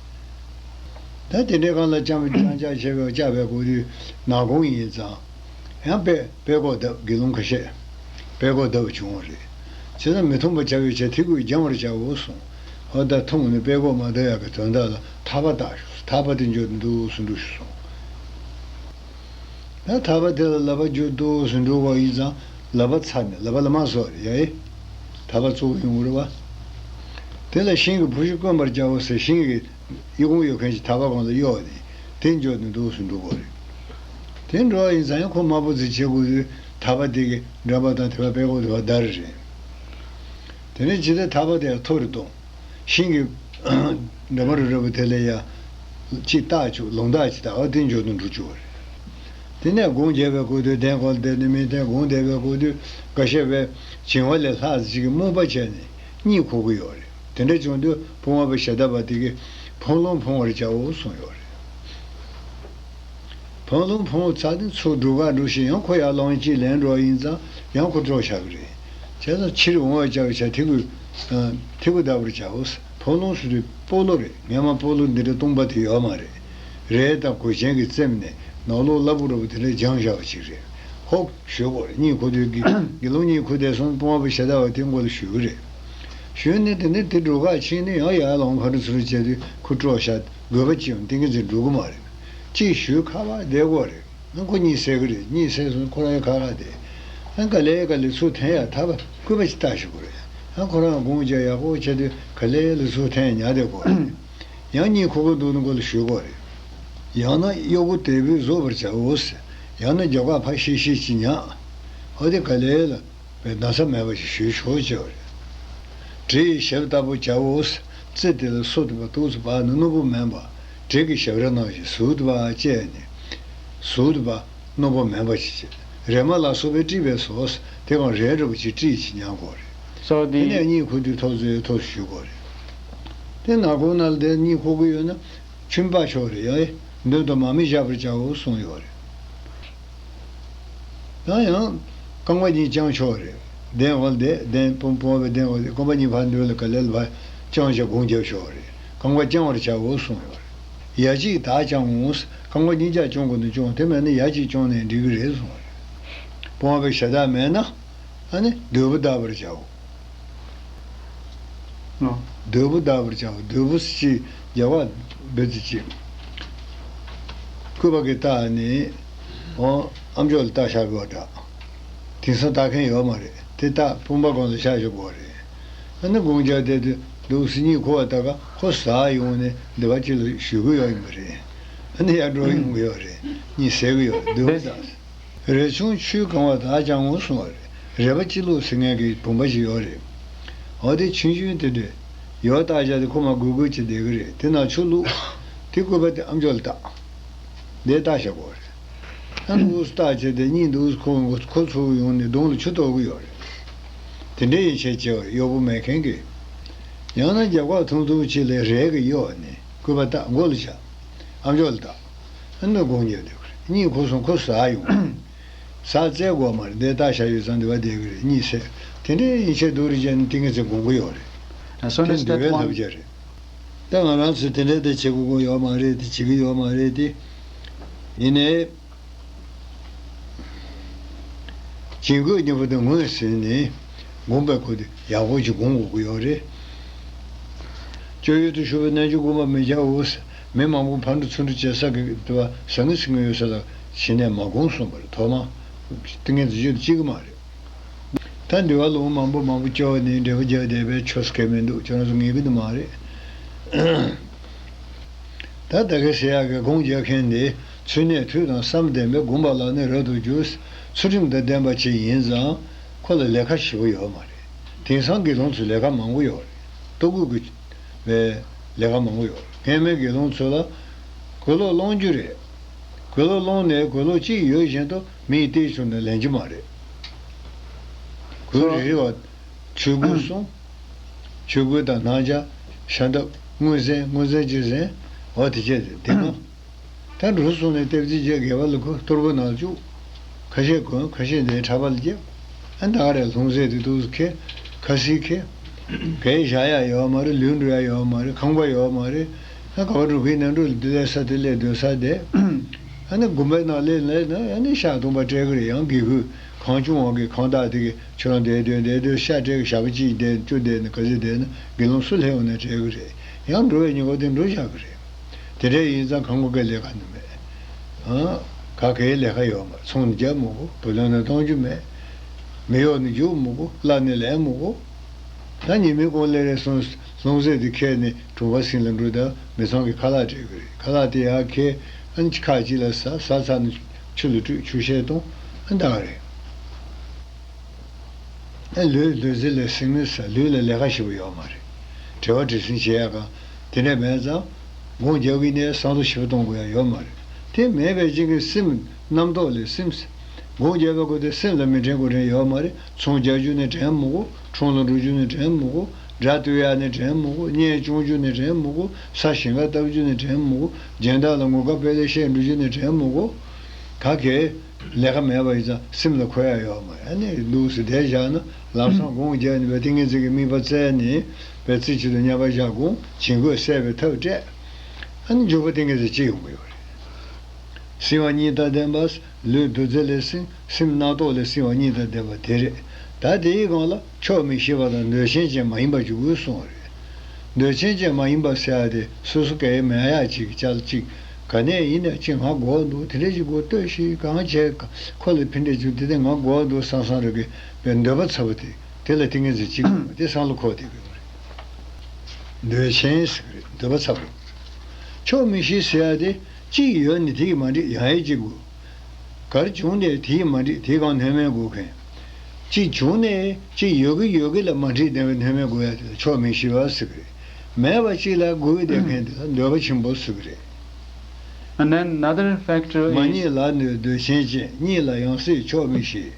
ད་དེ་འདྲའི་སྒང་ལ་ལྕང་ལྕང་ལྕག་བྱས་པའི་ལྕགས་པའི་གོ་དུས་ནག་ཁུང་ཡིན་ཙང་། ཡང་དཔེ་དཔེ་ཀོ་བརྡབ་དགེ་སློང་ཁ་ཤས་དཔེ་ཀོ་བརྡབ་བྱུང་བ་རེད། བྱས་ཙང་མི་མཐོང་པ་བྱ་བའི་ཕྱིར་དེ་ཀུན་སྦྱང་བར་བྱའོ་གསུངས། འོ་ད་མཐོང་ནས་དཔེ་ཀོ་མ་བརྡབ་ཡག་གི་དོན་དག་ལ་ཐག་པ་བཏགས་ཤོག་ཐག་པ་དེ་འཇོག་ཏུ་འདུག་སེ་འགྲོ་ཤོག་གསུངས། ད་ཐག་པ་དེ་ལ་ལག་པ་འཇོག་ཏུ་འདུག་སེ་འགྲོ་བ་ཡིན་ཙང་ལག་པ་ཚ་ནས་ལག་པ་ལ་མ་སོགས་རེད་ཡ། ཐག་པ་བཙུགས་ཡོང་གི་རེད་བ། དེ་ལ་ཤིང་གི་ཕོ་གཞི་བསྐོན་པར་བྱའོ་ཟེར། ཤིང་གི་གཡས་གཡོན་ཡོད་མཁན་གྱི་ཐག་པ་གང་ལ་གཡོགས་ནས་དེ་འཇོག་ཏུ་འདུག་སེ་འགྲོ་དགོས་རེད། དེ་འགྲོ་བ་ཡིན་ཙང་ཡང་ཁོ་དམའ་པོ་ཙི་བྱེད་དགོས་དུས་ཐག་པ་དེ་གི་འགྲམ་པ་དང་དེ་པ་དཔེ་ཀོ་དེ་པ་བརྡར་རེད། དེ་ནས་ཇི་ལྟར་ཐག་པ་དེ་ཡང་མཐོ་རུ་གཏོང་། ཤིང་གི་འགྲམ་པ་རུ་རུ་བ་དེ་ལ་ཡ། གཅིག་བཏགས་བཅུག་ལོང་བཏགས་ཅིག་བཏགས་ཨ་དེ་འཇོག་ཏུ་འགྲོ་བཅུག་པ་རེད། དེ་ནས་དགུང་རྒྱབ་པའི་སྐུ་དུས་གདན་ཁོལ་དེ་ནི་མི་དེ་དགུང་བསྡད་པའི་སྐུ་དུས་འགའ་ཤས་པས་བྱིང་བ་ལས་ལྷག་ཅིག་གི་རྨོངས་པ་བྱས་ནས་གཉིད་ཁུག་གི་ཡོད་རེད། དེ་འདྲ་བྱུང་དུས་དཔུང་བ་པ་ཞེ་ད་པ་དེ་གིས་འཕང་ལོང་འཕང་བར་བྱའོ་གསུངས་ཡོད་རེད། འཕང་ལོང་འཕང་བ་ཚར་ནས་ཚུར་འགྲོ་ག་འགྲོ་ཞིང་ཡང་ཁོ་ཡར་ལོང་གཅིག་ལེན་འགྲོ་བ་ཡིན་ཙང་ཡང་ཁོ་དཀྲོག་བཞག་གི་རེད། བྱས་ཙང་ཕྱིར་འོང་བར་བྱ་བའི་ཕྱིར་ཐི་གུ། ཨ། ཐི་གུ་བརྡབ་པར་བྱའོ། འཕང་ལོང་ཟེར་དུས་སྤོ་ལོ་རེད། སྔས་མ་སྤོ་ལོ་འདི་འདྲ་སྟོང་པ་དེ་ཡོད་མ་རེད། རས་དང་གོས་ཆེན་གྱིས་བཙེམས་ནས་ནང་ལོགས་སླ་པོ་འདྲ་པོ་དེ་འདྲ་སྦྱངས་བཞག་པ་ཞིག་རེད། ཧོབ་གཞུས་དགོས་རེད། གཉིད་ཁུག་དུས་དགེ་དགེ་སློང་གཉིད་ཁུག་བསྡད་སོང་དཔུང་བ་པ་ཞེ་ད་པ་དེ་མགོ་ལ་གཞུས་ཀྱི་རེད། གཞུས་ནས་དེ་ནས་དེ་འགྲོ་ཁ་ཕྱིན་ནས་ཡང་ཡར་ལོང་ཕར་ཚུར་བྱས་དུས་ཁོ་དཀྲོག་བཞག་དགོས་པ་ཅི་ཡང་ཏིང་ངེ་འཛིན་འགྲོ་གི་མ་རེད། གཅིག་གཞུས་ཁ་པར་བསྡད་དགོས་རེད། ཨ་ཁོ་གཉིད་སད་ཀྱི་རེད། གཉིད་སད་སོང་ཁོ་རང་ཡང་ཁ་ཁ་བསྡད། ཨ་ག་ལེ་ག་ལེ་ཚུར་འཐེན་ཡག་ཐག་པ་སྐུད་པ་ཅིག་བཏགས་ཤིག་དགོས་རེད། ཨ་ཁོ་རང་དགོངས་བྱས་ཡག་པོ་བྱས་དུས་ག་ལེ་ལེ་ཚུར་འཐེན་ཉར་བསྡད་དགོས་རེད། ཡང་གཉིད་ཁུག་གི་འདུག་ན་མགོ་ལ་གཞུས་དགོས་རེད། ཡང་ན་གཡོག་པོ་དལ་བུས་བཟོད་པར་བྱའོ་ཟེར། ཡང་ན་རྒྱབ་ཁ་ཕར་ཤིག་ཤིག་ཅིག་ཉར། ཨ་དེ་ག་ལེ་ལ། བའི་ན་ཚ་མེད་པ་ཞིག་ཞུ་ཆོག་ཅེས་པ་རེད། དྲི་ཡི་ཞབས་ལྟ་བུ་བྱའོ། རྩི་དེ་ལ་སོ་དེ་པ་ཏོག་ཙམ་བག་ནི་རྣོ་པོ་མེད་པ། དྲི་གི་ཞབས་ར་ནང་བཞིན་ཟུག་དེ་པ་བཅད་ནས། ཟུག་དེ་པ་རྣོ་པོ་མེད་པ་ཞིག་བྱེད། རེ་མ་ལ་སོགས་པས་དཀྲིས་པས་སོ། དེ་གང་རས་འདྲ་པོ་ཅིག་དཀྲིས་ཅིག་ཉར་དགོས་རེད། སོ་དེ་དེ་ནས་གཉིད་ཁུག་དུས་ཐོག་ཚོས་ཐོག་ཞུ་དགོས་རེད། དེ་ནག་ཁུང་ནང་ལ་དེ་གཉིད་ཁུག་གི་ཡོད་ན། ཆུན་པ་ཤོར་རེད་ཡ། མདུན་དུ་མ་མི་བཞག་པར་བྱའོ་གསུངས་ཡོད་རེད། ཡང་ཡང་རྐང་པ་གཉིས་བརྐྱང་ཆོག་རེད། གདན་འོག་ལ་བསྡད། གདན་སྤོ་སྤོ་བའི་གདན་འོག་ལ་རྐང་པ་གཉིས་ཕར་མདུན་ལ་ག་ལེ་ལ་ཕར་བརྐྱང་བྱས་དགུང་རྒྱབ་ཤོག་རེད། རྐང་པ་བརྐྱང་བར་བྱའོ་གསུངས་ཡོད་རེད། ཡ་གཅིག་དག་བརྐྱང་ངོ་། རྐང་པ་གཉིས་ཀྱང་བརྐྱང་དགོས་ན་བརྐྱང་། དེ་མེད་ན་ཡ་གཅིག་བརྐྱང་ནས་འགྲིག་གི་རེད་གསུངས་པ་རེད། སྤོང་བ་པའི་ཞལ་ཐག་མེད་ན། ཨ་ནི་རྡོལ་བུ་བརྡབ་པར་བྱའོ། ཨོ། རྡོལ་བུ་བརྡབ་པར་བྱའོ། རྡོལ་བུ་ཅིག་རྒྱབ་ཁ་འབུ་ཙི་ཅིག་སྐུད་པ་གིས་བཏགས་ནས། ཨོ། ཨ་མཆོག་ལ་བཏགས་བཞག་དགོས་འདྲ། དེང་སང་བཏགས་མཁན་ཡོད་མ་རེད། དེ་བཏགས་དཔུང་པ་གང་ལ་བཞག་བཞག་དགོས་རེད། ཨ་ནི་དགུང་རྒྱབ་བསྡད་དུས་འདུག་སེ་གཉིད་ཁུག་པ་ད་ག་ཁོ་ཟག་ཡོང་ནས་འདི་པ་ཅིག་ལ་གཞུ་གི་ཡོད་ཡིན་པ་རེད། ཨ་ནི་ཡར་འགྲོ་ཡོང་གི་ཡོད་རེད། གཉིད་སད་གི་ཡོད་རེད། རྡོལ་བུ་བརྡབས། རས་ཆུང་ཆུས་གང་བ་དག་བརྐྱང་ངོ་གསུངས་པ་རེད། རས་པ་སྤྱི་བླུགས་ཟེར་མཁན་གྱི་བུམ་པ་ཞིག་ཡོད་རེད། འོ་དེ་ཆུང་ཆུང་དེ་འདྲས་ཡོད་བཏགས་བཞག་དེ་ཁོ་མར་སྒུར་སྒུར་བྱས་བསྡད་ཀྱི་རེད། དེ་ནང་ཆུ་བླུགས། དེ་སྐུད་པ་དེ་ཨ་མཆོག་ལ་བཏགས། འདི་ལྟ་བྱ་དགོས་རེད། ཨ་ནི་འུ་ཚོ་ལྟ་བྱས་ཏེ་གཉིད་འདུག་ཁོ་ཁོ་ཚུར་ཡོང་ནས་གདོང་ལ་ཆུ་གཏོར་གི་ཡོད་རེད། དེ་འདྲའི་ཡིན་ཆེད་ཅེས་པ་གཡོག་པོ་མེད་མཁན་གྱི། ཡང་ན་རྒྱབ་ཁ་ཐུང་ཐུང་ཅིག་ལ་རས་ཀྱིས་གཡོགས་ནས་སྐུད་པ་བཏགས་མགོ་ལ་བཞག་ཨ་མཆོག་ལ་བཏགས། ཨ་ནི་སྒོང་རྒྱག་སྡོད་གི་རེད། གཉིད་ཁུག་སོང་ཁོ་ཟ་ཡོང་། ཟ་བཙལ་དགོས་མ་རེད། འདི་ལྟ་བྱ་ཡོད་ཙང་འདི་བ་བསྡད་གི་རེད། གཉིད་སད། དེ་འདྲའི་ཡིན་ཆེད་སྡུག་རེད་བྱས་ནས་ཏིང་ངེ་འཛིན་སྒོམ་གི་ཡོད་རེད། As soon དེ་as འདུལ that བའི one ལབ་རྒྱ་རེད། ད་ང་རང་ཚོས་དེ་འདྲ་དེ་བྱེད་དགོས་ཀྱི་ཡོད་མ་རེད། དེ་བྱེད་ཀྱི་ཡོད་མ་རེད་དེ། ཡིན་ནའི། བྱིང་རྒོད་གཉིས་པོ་དེ་ངོས་ཟིན་ནས་སྒོམ་པའི་སྐོར་དེ་ཡག་པོ་ཞིག་སྒོམ་དགོས་ཀྱི་ཡོད་རེད། སྤྱོད་ཡུལ་དུ་ཞུགས་པའི་རྣལ་འབྱོར་སྒོམ་པ་མི་བྱའོ། མི་མང་པོ་ཕར་འགྲོ་ཚུར་འགྲོ་བྱེད་ས་གི་དུ་བ་ཟང་ངེ་ཟིང་ངེ་ཡོད་ས་ལ་ཞི་གནས་མ་སྒོམ་གསུངས་པ་རེད། ཐོག་མ་ཏིང་ངེ་འཛིན་སྤྱོད་དུ་བཅུག་གི་མ་རེད། ད་འདུལ་བ་ལུང་མང་པོ་མང་པོ་སྐྱོར་ནས་འགྲེལ་པ་རྒྱག་བསྡད་པའི་ཆོས་སྐད་མི་འདུག་ཁྱོད་རང་ཚོ་ངེས་གི་འདུག་མ་རེད། ད་ད་ག་ཟེར་ཡག་གི་སྒོམ་རྒྱག་མཁན་འདི་ཚུལ་གནས་ཐོས་དང་བསམ་ལྡན་པས་སྒོམ་པ་ལ་ནི་རབ་ཏུ་འཇུག་ཚུལ་ཁྲིམས་དང་ལྡན་པ་ཅིག་ཡིན་ཙང་ཁོ་ལ་ལས་ཀ་ཞེ་པོ་ཡོད་མ་རེད། དེང་སང་དགེ་སློང་ཚོས་ལས་ཀ་མང་པོ་ཡོད་རེད། ལྟོ་གོས་ཀྱི་བའི་ལས་ཀ་མང་པོ་ཡོད་རེད། སྔས་མའི་དགེ་སློང་ཚོ་ལ་གོས་ལོག་སློང་རྒྱུ་རེད། གོས་ལོག་སློང་ནས་གོས་ལོག་གཅིག་ཡོད་བཞིན་དུ་མིས་སྟེར་བྱུང་ན་ལེན་རྒྱུ་མ་རེད། གོས་རེ་རེ་བ་ཆོས་གོས་གསུམ། ཆོས་གོས་དང་སྣམ་སྦྱར། ཤམ་ཐབས། དངུལ་ཟན། དངུལ་ཟན་གྱི་ཟན། འོ་དེ་བྱས་ཏེ་དེ་མ། ད་འགྲོ་སོང་ནས་སྟབས་བདེ་བྱས་སྒལ་པ་ལ་གོན། གཏོར་སྒོ་ནང་བཅུག་ཁ་ཤས་གོན། ཁ་ཤས་འདིའི་ཕྲག་པ་ལ་རྒྱབ། ཨ་ད་ག་རེ་ལྷུང་བཟེད་དེ་འདུག་སེ་ཁྱེར། ཁ་སིལ་ཁྱེར། གས་བཞག་ཡག་ཡོད་མ་རེད། ལུས་འགྲོ་ཡག་ཡོད་མ་རེད། ཁང་པ་ཡོད་མ་རེད། ཨ་ག་པར་འགྲོ་གི་ན་འགྲོ། འདི་ལས་ས་དེ་ལས་སྡོད་ས་བསྡད། ཨ་ནི་དགོན་པའི་ནང་ལས་ལས་ན་ཨ་ནི་ཤ་སྟོང་པ་སྤྲད་གི་རེད། ཡང་དགེ་བསྐོས་གང་བྱུང་བ་གི་གང་དག་དེ་གི་ཁྱོད་རང་བསྡད་སྡོད་བསྡད་སྡོད་ཤ་སྤྲད་གི་ཞག་གཅིག་བསྡད་བཅུ་བསྡད་ནས་ག་ཚོད་བསྡད་ན་དགེ་སློང་སུ་སླེབས་འོང་ན་སྤྲད་གི་རེད། ཡང་འགྲོ་བའི་ཉིན་གུང་དེ་འགྲོ་བཞག་གི་རེད། དེ་འདྲ་ཡིན་ཙང་ཁང་པ་གི་ལས་ཀ་ནི་མེད། ཨ། ག་གའི་ལས་ཀ་ཡོད་མ་རེད། ཚོང་ནི་རྒྱག་མི་དགོས། བུ་ལོན་ནི་གཏོང་རྒྱུ་མེད། མི་གཡོག་ནི་རྒྱུག་མི་དགོས། གླ་ནི་ལེན་མི་དགོས། ད་ཉི་མའི་གུང་སླེབས་རེ་སོང་ལྷུང་བཟེད་དེ་ཁྱེར་ནས་གྲོང་པ་སྲིན་ལ་འགྲོ། ད་མི་ཚང་གི་ཁ་ལག་སྤྲད་གི་རེད། ཁ་ལག་དེ་ཡར་ཁྱེར། ཨ་ནི་ཁ་ཅིག་ལ་ཟ། ཟ་ཚར་ནས་ཆུ་ལ་བཀྲུས། ཆུ་བཤལ་གཏོང་། ཨ་ད་ག་རེད། ཨ་ལུས་འདོད་སྲེད་ལས་སྲིང་ནི་ས། ལུས་ལ་ལས་ཀ་ཞེ་པོ་ཡོད་མ་རེད། བྲེལ་བ་བྲེལ་ཟིང་བྱེད་ཡག་ག་དེ་འདྲ་མེད་ཙང་། སྒོམ་རྒྱག་གི་ནས་བསམ་བློ་ཞེ་པོ་གཏོང་དགོས་ཡག་ཡོད་མ་རེད། དེ་མེད་པའི་རྐྱེན་གྱིས་སེམས་རྣམ་རྟོག་ལས་སེམས། སྒོམ་རྒྱག་པའི་སྐབས་དེ་སེམས་ལ་མི་དྲན་དགོས་དྲན་ཡོད་མ་རེད། ཚོང་རྒྱག་རྒྱུ་ནི་དྲན་མི་དགོས། ཁྲོམ་ལ་འགྲོ་རྒྱུ་ནི་དྲན་མི་དགོས། སྒྲ་ཐོས་ཡག་ནི་དྲན་མི་དགོས། གཉེན་སྐྱོང་རྒྱུ་ནི་དྲན་མི་དགོས། ས་ཞིང་ཁ་བཏབ་རྒྱུ་ནི་དྲན་མི་དགོས། སྦྱིན་བདག་ལ་ངོ་དགའ་དཔེ་ལེགས་བཤད་འགྲོ་རྒྱུ་ནི་དྲན་མི་དགོས། ག་གེ་ལས་ཀ་མེད་པ་ཡིན་ཙང་སེམས་ལ་འཁོར་ཡག་ཡོད་མ་རེད། ཨ་ནི་འདུག་སེ་བསྡད་བཞག་ན་ལམ་སང་སྒོམ་རྒྱག་ནས་པའི་ཏིང་ངེ་འཛིན་གྱི་དམིགས་པ་བཙལ་ནས་པའི་རྩེ་གཅིག་ཏུ་མཉམ་པར་བཞག་སྒོམ། བྱིང་རྒོད་སད་པའི་ཐབས་བྲལ། ཨ་ནི་འཇུག་པ་ཏིང་ངེ་འཛིན་སྐྱེ་ཡོང་གི་ཡོད་རེད། སྲིད་པ་གཉིས་དང་ལྡན་པ། ལུས་འདོད་སྲེད་ལས་སྲིད། སེམས་རྣམ་རྟོག་ལས་སྲིད་པ་གཉིས་དང་ལྡན་པ་དེ་རེད། ད་དེའི་སྒང་ལ་ཆོག་མི་ཤེས་པ་དང་འདོད་ཆེན་ཅན་མ་ཡིན་པ་ཅིག་དགོས་གསུངས་པ་རེད། འདོད་ཆེན་ཅན་མ་ཡིན་པ་ཟེར་ཡག་དེ་སོ་སོ་གའི་མེད་ཡག་ཅིག་ཅར་ཅིག་ག་ནས་ཡིན་ན་ཅིག་ང་དགོས་འདུག་དེ་འདྲ་ཞིག་དགོས། ལྟོས་ཤིག་གང་བྱས་ཁོ་ལ་ཕན་འབྲས་བྱུང་། དེ་དེ་ང་དགོས་འདུག་བསམ་བསམ་རེ་གི་པའི་འདོད་པ་ཚ་པོ་དེ། དེ་ལ་ཏིང་ངེ་འཛིན་གཅིག་དགོས་པ་དེ་བསམ་བློ་འཁོར་བསྡད་དགོས་པ་རེད། འདོད་ཆེན་ཟེར་གི་རེད། འདོད་པ་ཚ་པོ། ཆོག་མི་ཤེས་ཟེར་ཡག་དེ། གཅིག་ཡོད་ནི་དེ་ཡིས་མ་འགྲིག་ཡང་ཡང་གཅིག་དགོས། གར་བྱུང་ནས་དེ་ཡིས་མ་འགྲིག་དེའི་སྒང་སྣོན་མེད་དགོས་མཁན། གཅིག་བྱུང་ནས་གཅིག་ཡོད་གི་ཡོད་གི་ལ་མ་འགྲིག་བསྡད་པའི་སྣོན་མེད་དགོས་ཡག་དེ་ལ་ཆོག་མི་ཤེས་པ་ཟེར་གི་རེད། མེད་པ་གཅིག་ལ་སྒུག་བསྡད་མཁན་དེ་ལ་འདོད་པ་ཆེན་པོ་ཟེར་གི་རེད། And then another factor མ་རྙེད་is ལབ་ནས་འདོད་ཆེན་ཅན། རྙེད་ལ་ཡང་སྲིད་ཆོག་མི་ཤེས།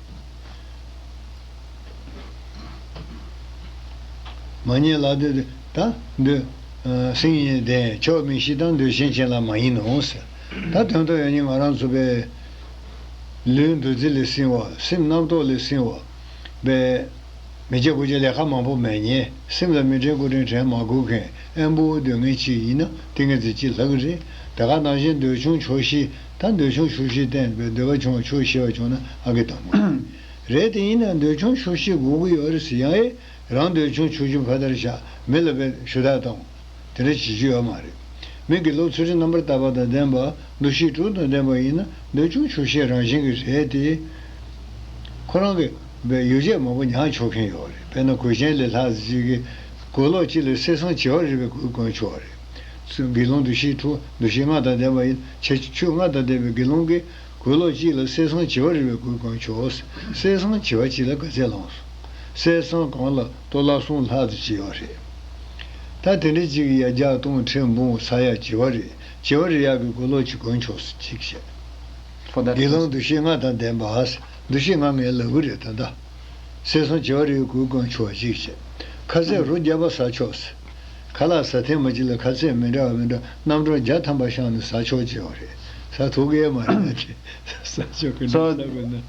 མ་རྙེད་ལབ་དུས་ད་འདོད། སེམས་ཡིན་ལྡན་ཆོག་མི་ཤེས་དང་འདོད་ཆེན་ཅན་ལ་མ་ཡིན་ནོ་ཟེར། ད་དོན་དུ་ཡང་ནི་ང་རང་ཚོ་པའི་ལུས་འདོད་སྲེད་ལས་སྲིད་པ། སེམས་རྣམ་རྟོག་ལས་སྲིད་པ། པའི་མི་བྱེད་དགུ་བྱེད་ལས་ཀ་མང་པོ་མེད་མཁན། སེམས་ལ་མི་དྲན་དགུ་དྲན་དྲན་མ་དགོས་མཁན། ཨེན་པོ་འདོད་མཁན་ཅིག་ཡིན་ན་ཏིང་ངེ་འཛིན་གཅིག་ལྷག་གི་རེད། དེ་ག་ནང་བཞིན་འདོད་ཆུང་ཆོག་ཤེས། ད་འདོད་ཆུང་ཆོག་ཤེས་བསྟན་པའི་འདོད་པ་ཆུང་བ་ཆོག་ཤེས་པ་བྱུང་ན་ཨ་གི་དང་པོ་རེད། དེ་ཡིན་ན་འདོད་ཆུང་ཆོག་ཤེས་དགོས་ཀྱི་ཡོད་རེད་ཟེར་ཡང་ཨེ། རང་འདོད་ཆུང་ཆོག་ཤེས་ཕར་དར་བཞག་མི་ལ་བས་ཞུ་དག་བཏང་། དེ་འདྲ་བྱེད་རྒྱུ་ཡོད་མ་རེད། མི་དགེ་སློང་ཚུལ་ཁྲིམས་རྣམ་པར་དག་པ་དང་ལྡན་པ། འདུ་ཤེས་དྲུག་དང་ལྡན་པ་ཡིན་ན་འདོད་ཆུང་ཆོག་ཤེས་རང་བཞིན་གྱིས་རེད་དེ། ཁོ་རང་གི་བས་ཡོ་བྱད་མང་པོ་ཉར་ཆོག་མཁན་ཡོད་རེད། དཔེར་ན་གོས་ཆེན་ལས་ལྷག་ཅིག་གིས་གོས་ལོག་གཅིག་ལ་གསེར་སྲང་བྱེ་བ་རི་བའི་གོས་གོན་ཆོག་རེད། དགེ་སློང་འདུ་ཤེས་དྲུག་འདུ་ཤེས་ལྔ་དང་ལྡན་པ་ཡིན། ཆོས་ཆོས་ལྔ་དང་ལྡན་པའི་དགེ་སློང་གིས་གོས་ལོག་གཅིག་ལ་གསེར་སྲང་བྱེ་བ་རི་བའི་གོས་གོན་ཆོག་གསེར་སྲང་བྱེ་བ་གཅིག་ལ་ག་ཚད་ལོངས་སོང་། གསེར་སྲང་གང་ལ་ཏོ་ལ་གསུམ་ལྷག་ཙམ་ཅིག་ཡོད་རེད། ད་དེ་འདྲ་གཅིག་གིས་ཡར་རྒྱག་སྟོང་ཁྲི་འབུམ་ས་ཡ་བྱེ་བ་རི། བྱེ་བ་རི་ཡག་གི་གོས་ལོག་ཅིག་གོན་ཆོག་ཟེར་གཅིག་བྱས། ཁོ་ད་དགེ་སློང་འདུ་ཤེས་ལྔ་དང་ལྡན་པ། འདུ་ཤེས་ལྔ་ངས་ལབ་གི་རེད་ད་ལྟ། སེར་སྲུང་བྱེ་བ་རི་ཡི་གོས་གོན་ཆོག་གཅིག་བྱས། ཁ་ཟས་རོ་བརྒྱ་པ་ཟ་ཆོག་ཟེར། ཁ་ལག་ཟ་ཐེངས་མ་གཅིག་ལ་ཁ་ཟས་མི་འདྲ་བ་མི་འདྲ་གནམ་གྲངས་བརྒྱ་ཐམ་པ་བཤམས་ནས་ཟ་ཆོག་ཅེས་པ་རེད། ཟ་ཐུབ་ཀྱི་མ་རེད་ན་དེ། ཟ་ཆོག་གི་འདུག་ཟ་དགོས་ན།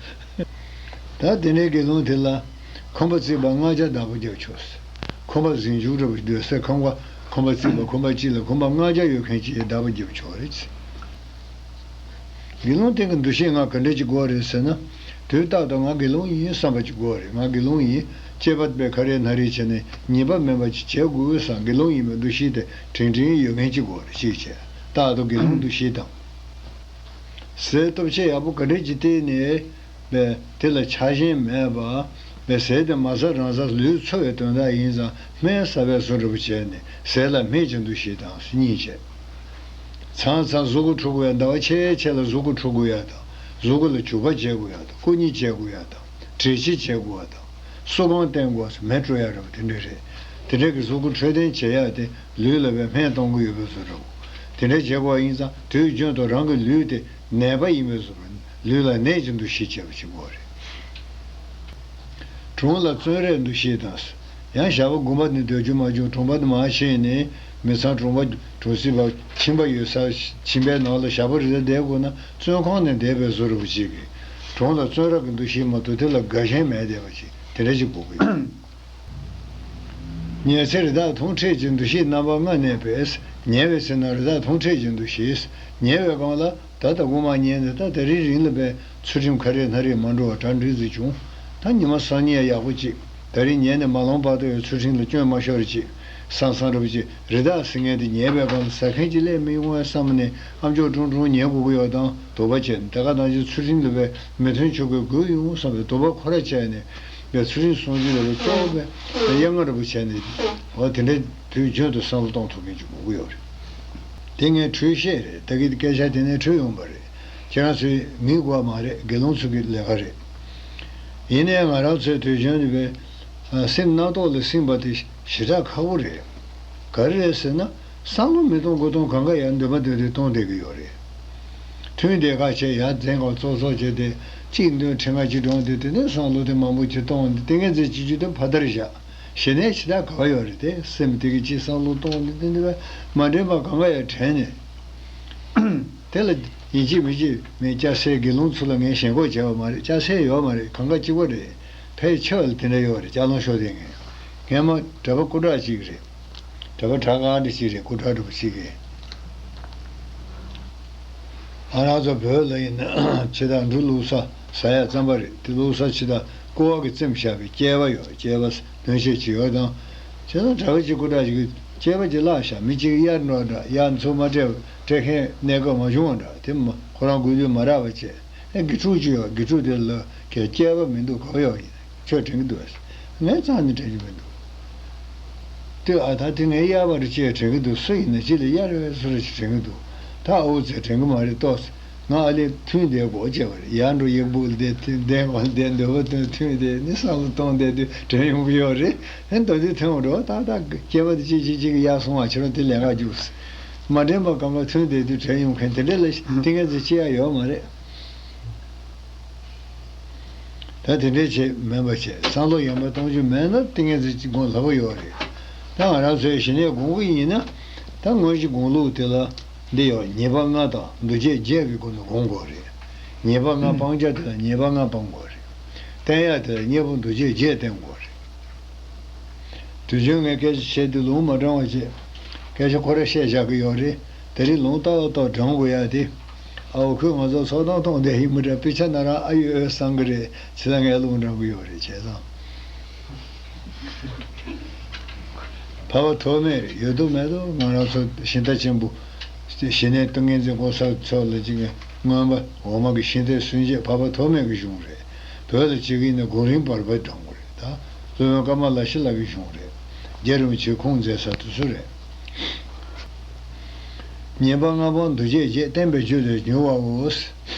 ད་དེ་ནས་དགེ་སློང་དེ་ལ་ཁང་པ་བརྩིགས་པ་ལྔ་བརྒྱ་བདག་པོ་རྒྱབ་ཆོག་ཟེར། ཁང་པ་ཟིང་འཇུག་འདྲ་བོ་སྡོད་སའི་ཁང་པ། ཁང་པ་བརྩིགས་པ་ཁང་པ་གཅིག་ལ་ཁང་པ་ལྔ་བརྒྱ་ཡོད་མཁན་ཅིག་བདག་པོ་རྒྱབ་ཆོག་རེད་ཟེར། དགེ་སློང་དེ་གི་འདུ་ཤེས་ལྔ་ག་འདྲ་ཅིག་དགོས་རེད་ཟེར་ན། དུས་རྟག་ཏུ་ང་དགེ་སློང་ཡིན་བསམ་པ་ཅིག་དགོས་རེད། ང་དགེ་སློང་ཡིན། སྐྱེས་པ་དཔེ་ཁ་རས་སྣ་རིས་བྱས་ནས་ཉེས་པ་མེད་པ་ཅིག་བྱེད་དགོས་བསམ། དགེ་སློང་ཡིན་པའི་འདུ་ཤེས་དེ་དྲན་དྲན་ཡོད་མཁན་ཅིག་དགོས་རེད། གཅིག་བྱས། རྟག་ཏུ་དགེ་སློང་འདུ་ཤེས་དང་། ཟས་སྟོབས་ཆེ་ཡག་པོ་ག་འདྲ་ཅིག་བལྟས་ནས། པས་དེ་ལ་ཆགས་ཞེན་མེད་པ། པས་ཟས་དེ་མ་ཟ་རང་ཟ་ལུས་འཚོ་བའི་དོན་དག་ཡིན་ཙང་སྨན་ཟ་བའི་བཟོ་འདྲ་པོ་བྱས་ནས་ཟས་ལ་སྨད་ཀྱི་འདུ་ཤེས་དང་གཉིས་བྱས། མཚམས་མཚམས་གཟུགས་པོ་འཁྲུ་དགོས་ཡ། ཟླ་བ་ཕྱེད་ཕྱེད་ལ་གཟུགས་པོ་འཁྲུ་དགོས་ཡ་དང་། གཟུགས་པོ་ལ་བྱུག་པ་བྱེད་དགོས་ཡ་དང་། སྐུ་མཉེ་བྱེད་དགོས་ཡ་དང་། དྲིལ་ཕྱིས་བྱེད་དགོས་པ་དང་། སོ་སྒོང་བསྟན་དགོས་སམ་མེ་སྤྲོ་ཡ་རབ་དེ་འདྲ་རེད། དེ་འདྲ་གི་གཟུགས་པོ་འཕྲོད་བསྟེན་བྱེད་ཡ་དེ་ལུས་ལ་བའི་སྨན་གཏོང་གི་ཡོད་པའི་བཟོ་འདྲ་བོ། དེ་འདྲ་བྱེད་དགོས་པ་ཡིན་ཙང་དུས་རྒྱུན་དུ་རང་གི་ལུས་དེ་ནད་པ་ཡིན་པའི་བཟོ་འདྲ། ལུས་ལ་ནད་ཀྱི་འདུ་ཤེས་བྱེད་པ་བྱེད་དགོས་རེད། གྲོང་ལ་བཙོན་རའི་འདུ་ཤེས་དང་། ཡང་ཞག་པོ་དགོན་པ་ནས་སྡོད་རྒྱུ་མ་བྱུང་གྲོང་པ་དུ་མར་ཕྱིན་ནས་མི་ཚང་གྲོང་པ་གྲོང་གསེབ་པ་ཁྱིམ་པ་ཡོད་ས་ཁྱིམ་པའི་ནང་ལ་ཞག་པོ་རེ་ཟ་བསྡད་དགོས་ན་བཙོན་ཁང་ནས་བསྡད་པའི་བཟོ་འདྲ་བོ་ཅིག་གིས། གྲོང་ལ་བཙོན་ར་གི་འདུ་ཤེས་མ་གཏོགས་དེ་ལ་དགའ་ཞེན་མེད་བསྡད་པ་ཅིག་དེ་འདྲ་ཅིག་དགོས་ཀྱི་ཡོད། ཉལ་ཚེ་རི་དྭགས་ཐུང་འཕྲད་ཀྱི་འདུ་ཤེས་རྣམ་པ་ལྔ་གནས་པས། ཉལ་བའི་ཚེ་ན་རི་དྭགས་ཐུང་འཕྲད་ཀྱི་འདུ་ཤེས། ཉལ་བའི་སྒང་ལ་ད་ལྟ་དགོང་མོ་ཉལ་ནས་ད་དེ་རིང་རིང་ལ་བས་ཚུལ་ཁྲིམས་ཁ་རས་སྣ་རིས་མ་འགྲོ་བ་གྲ་འགྲིག་ཙམ་བྱུང་། ད་ཉི་མ་སང་ཉིན་ཡག་པོ་ཅིག་དེ་རིང་ཉལ་ནས་མ་ལོང་བར་དུ་ཡང་ཚུལ་ཁྲིམས་ལ་སྐྱོན་མ་ཤོར་ཅིག་བསམ་བསམ་འདྲ་པོ་ཅིག་རི་དྭགས་ཟེར་མཁན་དེ་ཉལ་བའི་སྒང་ལ་ཟ་མཁན་ཅིག་སླེབས་མི་ཡོང་བས་བསམ་ནས་ཨམ་ཅོག་ཀྲུང་ཀྲུང་ཉན་དགོས་ཀྱི་ཡོད་དང་དོགས་པ་བྱས་ནས། དེ་ག་ནང་བཞིན་ཚུལ་ཁྲིམས་ལ་བས་མི་མཐུན་ཕྱོགས་ཀྱི་དགོས་ཡོང་བསམ་པའི་དོགས་པ་ཁོ་ར་བྱས་ནས། ཡ་ཚུལ་ཁྲིམས་སྲུང་རྒྱུ་ལ་བས་གཙོ་བོ་བས་གཡང་ང་འདྲ་པོ་བྱས་ནས། འོ་དེ་འདྲའི་དུས་རྒྱུན་དུ་བསམ་བློ་གཏོང་ཐུབ་མཁན་ཅིག་དགོས་ཀྱི་ཡོད་རེད། དེ་ངས་འཁྲུལ་བཤད་རེད། ད་གི་སྐད་ཆ་དེ་ནས་འཁྲུལ་ཡོང་པ་རེད། ཁྱེད་རང་ཚོས་ངའི་དགོས་པ་མ་རེད། དགེ་སློང་ཚོ་གི་ལས་ཀ་རེད། ཡིན་ནའི་ང་རང་ཚོའི་དུས་རྒྱུན་དུ་བས་སེམས་རྣམ་རྟོག་ལ་སིམ་པ་དེ་ཞེ་དྲག་ཁག་པོ་རེད། ག་རེ་རེད་ཟེར་ན། བསམ་བློ་མི་གཏོང་དགོས་གཏོང་གང་ག་ཡར་འདོད་མ་འདོད་དེ་གཏོང་བསྡད་ཀྱི་ཡོད་རེད། ཐུན་དེ་ཁ་ཆེ་ཡར་འཛིན་གང་ཙོག་ཙོག་བྱས་ཏེ་གཅིག་འདོན་ཁྲི་ལྔ་གཅིག་སྒྲོན་ཏེ་དེ་ནས་བསམ་བློ་དེ་མང་པོ་ཅིག་གཏོང་སྟེ་ཏིང་ངེ་འཛིན་བྱེད་རྒྱུ་དེ་ཕར་བསྡད་བཞག་བྱེད་ནས་ཇི་ལྟར་ག་བ་ཡོད་རེད་དེ་སེམས་དེ་གི་ཅིག་བསམ་བློ་གཏོང་སྟེ་དེ་འདི་བས་མ་དྲན་པ་གང་ག་ཡར་དྲན་ནས། དེ་ལ་ཡིན་གཅིག་མིན་གཅིག་མི་སྐྱ་སེར་དགེ་སློང་ཚོ་ལ་ངས་ཞེན་ཁོག་བྱས་པ་མ་རེད། སྐྱ་སེར་ཡོད་མ་རེད། གང་ག་གཅིག་པ་རེད། ཕལ་ཆེ་བ་ལ་དེ་འདྲ་ཡོད་རེད། སྐྱ་ལོང་ཤོར་དེ་ངས་ངས་མ་གྲྭ་པ་སྐུ་དྲག་ཅིག་རེད། གྲྭ་པ་གྲྭ་གང་འདྲ་ཅིག་རེད། སྐུ་དྲག་འདྲ་པོ་ཅིག་གིས། ང་རང་ཚོ་བོད་ལ་ཡིན་ན་ཕྱི་དང་འབྲུ་བླུགས་ས་ཟ་ཡ་རྩམ་པ་རེད། དེ་བླུགས་ས་ཕྱི་དང་ཀོ་བ་གི་རྩེ་མོ་བཞག་པའི་སྐྱེས་པ་ཡོད། སྐྱེས་པ་སྣོད་ཆས་ཅིག་ཡོད་དང་། ཕྱི་དང་གྲྭ་པ་ཅིག་སྐུ་དྲག་ཅིག་གིས་སྐྱེས་པ་ཅིག་བརླགས་བཞག་མི་གཅིག་གཡར་འགྲོ་འདྲ། ཡར་ཚུར་མ་སྤྲད་སྤྲད་མཁན་གནས་སྐབས་མ་བྱུང་བ་འདྲ། དེ་མ་ཁོ་རང་དགོས་དུས་མ་རག་པ་བྱས། ཨེ་དགེ་ཕྲུག་ཅིག་ཡོད། དགེ་ཕྲུག་དེ་ལ་གས་སྐྱེས་པ་མི་འདུག་ག་པར་ཡོད་ཡིན། ཁྱོད་དྲན་གྱི་འདུག་ཨ། ངས་རྩ་ནས་དྲན་གྱི་མི་འདུག་ལྟོས་ཨ། ད་དེ་ངའི་གཡར་པ་རེད་ཅེས་དྲན་གྱི་འདུག་སུ་ཡིན་ན་ཅི་ལ་གཡར་རེད་པས་སུ་རེད་ཅེས་དྲན་གྱི་འདུག་ད་ཨོ་ཙེ་དྲན་གྱི་མ་རེད་ལྟོས། ང་ཨ་ལས་ཐུན་དེ་སྒོ་ཕྱེ་བ་རེད། ཡར་འགྲོ་ཡག་པོ་བསྡད་བསྡད་འོང་བསྡད་འདོད་པ་དོན་ཐུན་དེ་ནི་བསམ་བློ་གཏོང་བསྡད་དུས་དྲན་ཡོང་གི་ཡོད་རེད། ཧན་ད་དུས་ཐོན་འགྲོ་ད་ད་སྐྱེས་པ་དེ་ཅི་ཅི་ཅི་གི་གཡར་སོང་བ་ཁྱེད་རང་དེ་ལས་ཀ་རྒྱུགས། མ་དྲན་པ་གང་ག་ཐུན་དེ་དུས་དྲན་ཡོང་མཁན་དེ་འདྲ་ལ་ཏིང་ངེ་འཛིན་སྐྱེ་ཡ་ཡོད་མ་རེད། ད་དེ་འདྲའི་ཆེད་མིན་པ་བྱས་བསམ་བློ་ཡང་མེད་གཏོང་རྒྱུ་མེད་ན་ཏིང་ངེ་འཛིན་གྱི་སྒོམ་སླ་པོ་ཡོད་རེད། ད་ང་རང་ཚོའི་ཞི་གནས་སྒོམ་གྱི་ཡིན་ན། ད་དངོས་གཞི་སྒོམ་ལུགས་དེ་ལ་འདི་ཡོད། ཉེས་པ་ལྔ་དང་འདུ་བྱེད་བརྒྱད་ཀྱི་སྒོ་ནས་སྒོམ་དགོས་རེད། ཉེས་པ་ལྔ་སྤང་བྱ་དེ་ལ་ཉེས་པ་ལྔ་སྤང་དགོས་རེད། བསྟེན་ཡ་དེ་ལ་གཉེན་པོ་འདུ་བྱེད་བརྒྱད་བསྟེན་དགོས་རེད། དུས་རྒྱུན་ངས་སྐད་ཆ་བཤད་དུས་ལུང་མ་དྲང་བ་བྱས། སྐད་ཆ་ཁོ་ར་བཤད་བཞག་གི་ཡོད་རེད། དེ་རིང་ལུང་ཏག་ཏག་དྲང་དགོས་ཡ་དེ། ཨའོ་ཁོས་ང་ཚོ་ཚོགས་གཏམ་གཏོང་བསྡད་ཡིན་མི་འདྲ། དཔེ་ཆ་ན་རང་ཨ་ཡོད་བསམ་གི་རེད། ཕྱི་ལ་ངས་ལུང་དྲང་གི་ཡོད་རེད་བྱས་ཙང་། འཕགས་པ་ཐོགས་མེད་ཡོད་དོ་མེད་དོ་ང་རང་ཚོ་ཤིང་རྟ་ཆེན་པོ། ཞི་གནས་ཏིང་ངེ་འཛིན་སྒོམ་ས་ཚོ་ལ་ཅིག་མངོན་པ་འོག་མ་གི་ཤིང་རྟའི་སྲུང་བྱེད་འཕགས་པ་ཐོགས་མེད་ཀྱི་གཞུང་རེད། བོད་ལ་བྱེད་ཀྱི་ཡིན་ན་གུང་རིམ་བར་པ་དྲང་དགོས་རེད་ད། སློབ་དཔོན་ཀ་མ་ལ་ཤཱི་ལ་གི་གཞུང་རེད། རྗེ་རིན་པོ་ཆེས་ཁུངས་མཛད་ས་དེ་ཚོ་རེད། ཉེས་པ་ལྔ་སྤོང་འདུ་བྱེད་བརྒྱད་བསྟེན་པའི་རྒྱུ་ལས་འབྱུང་བའོ།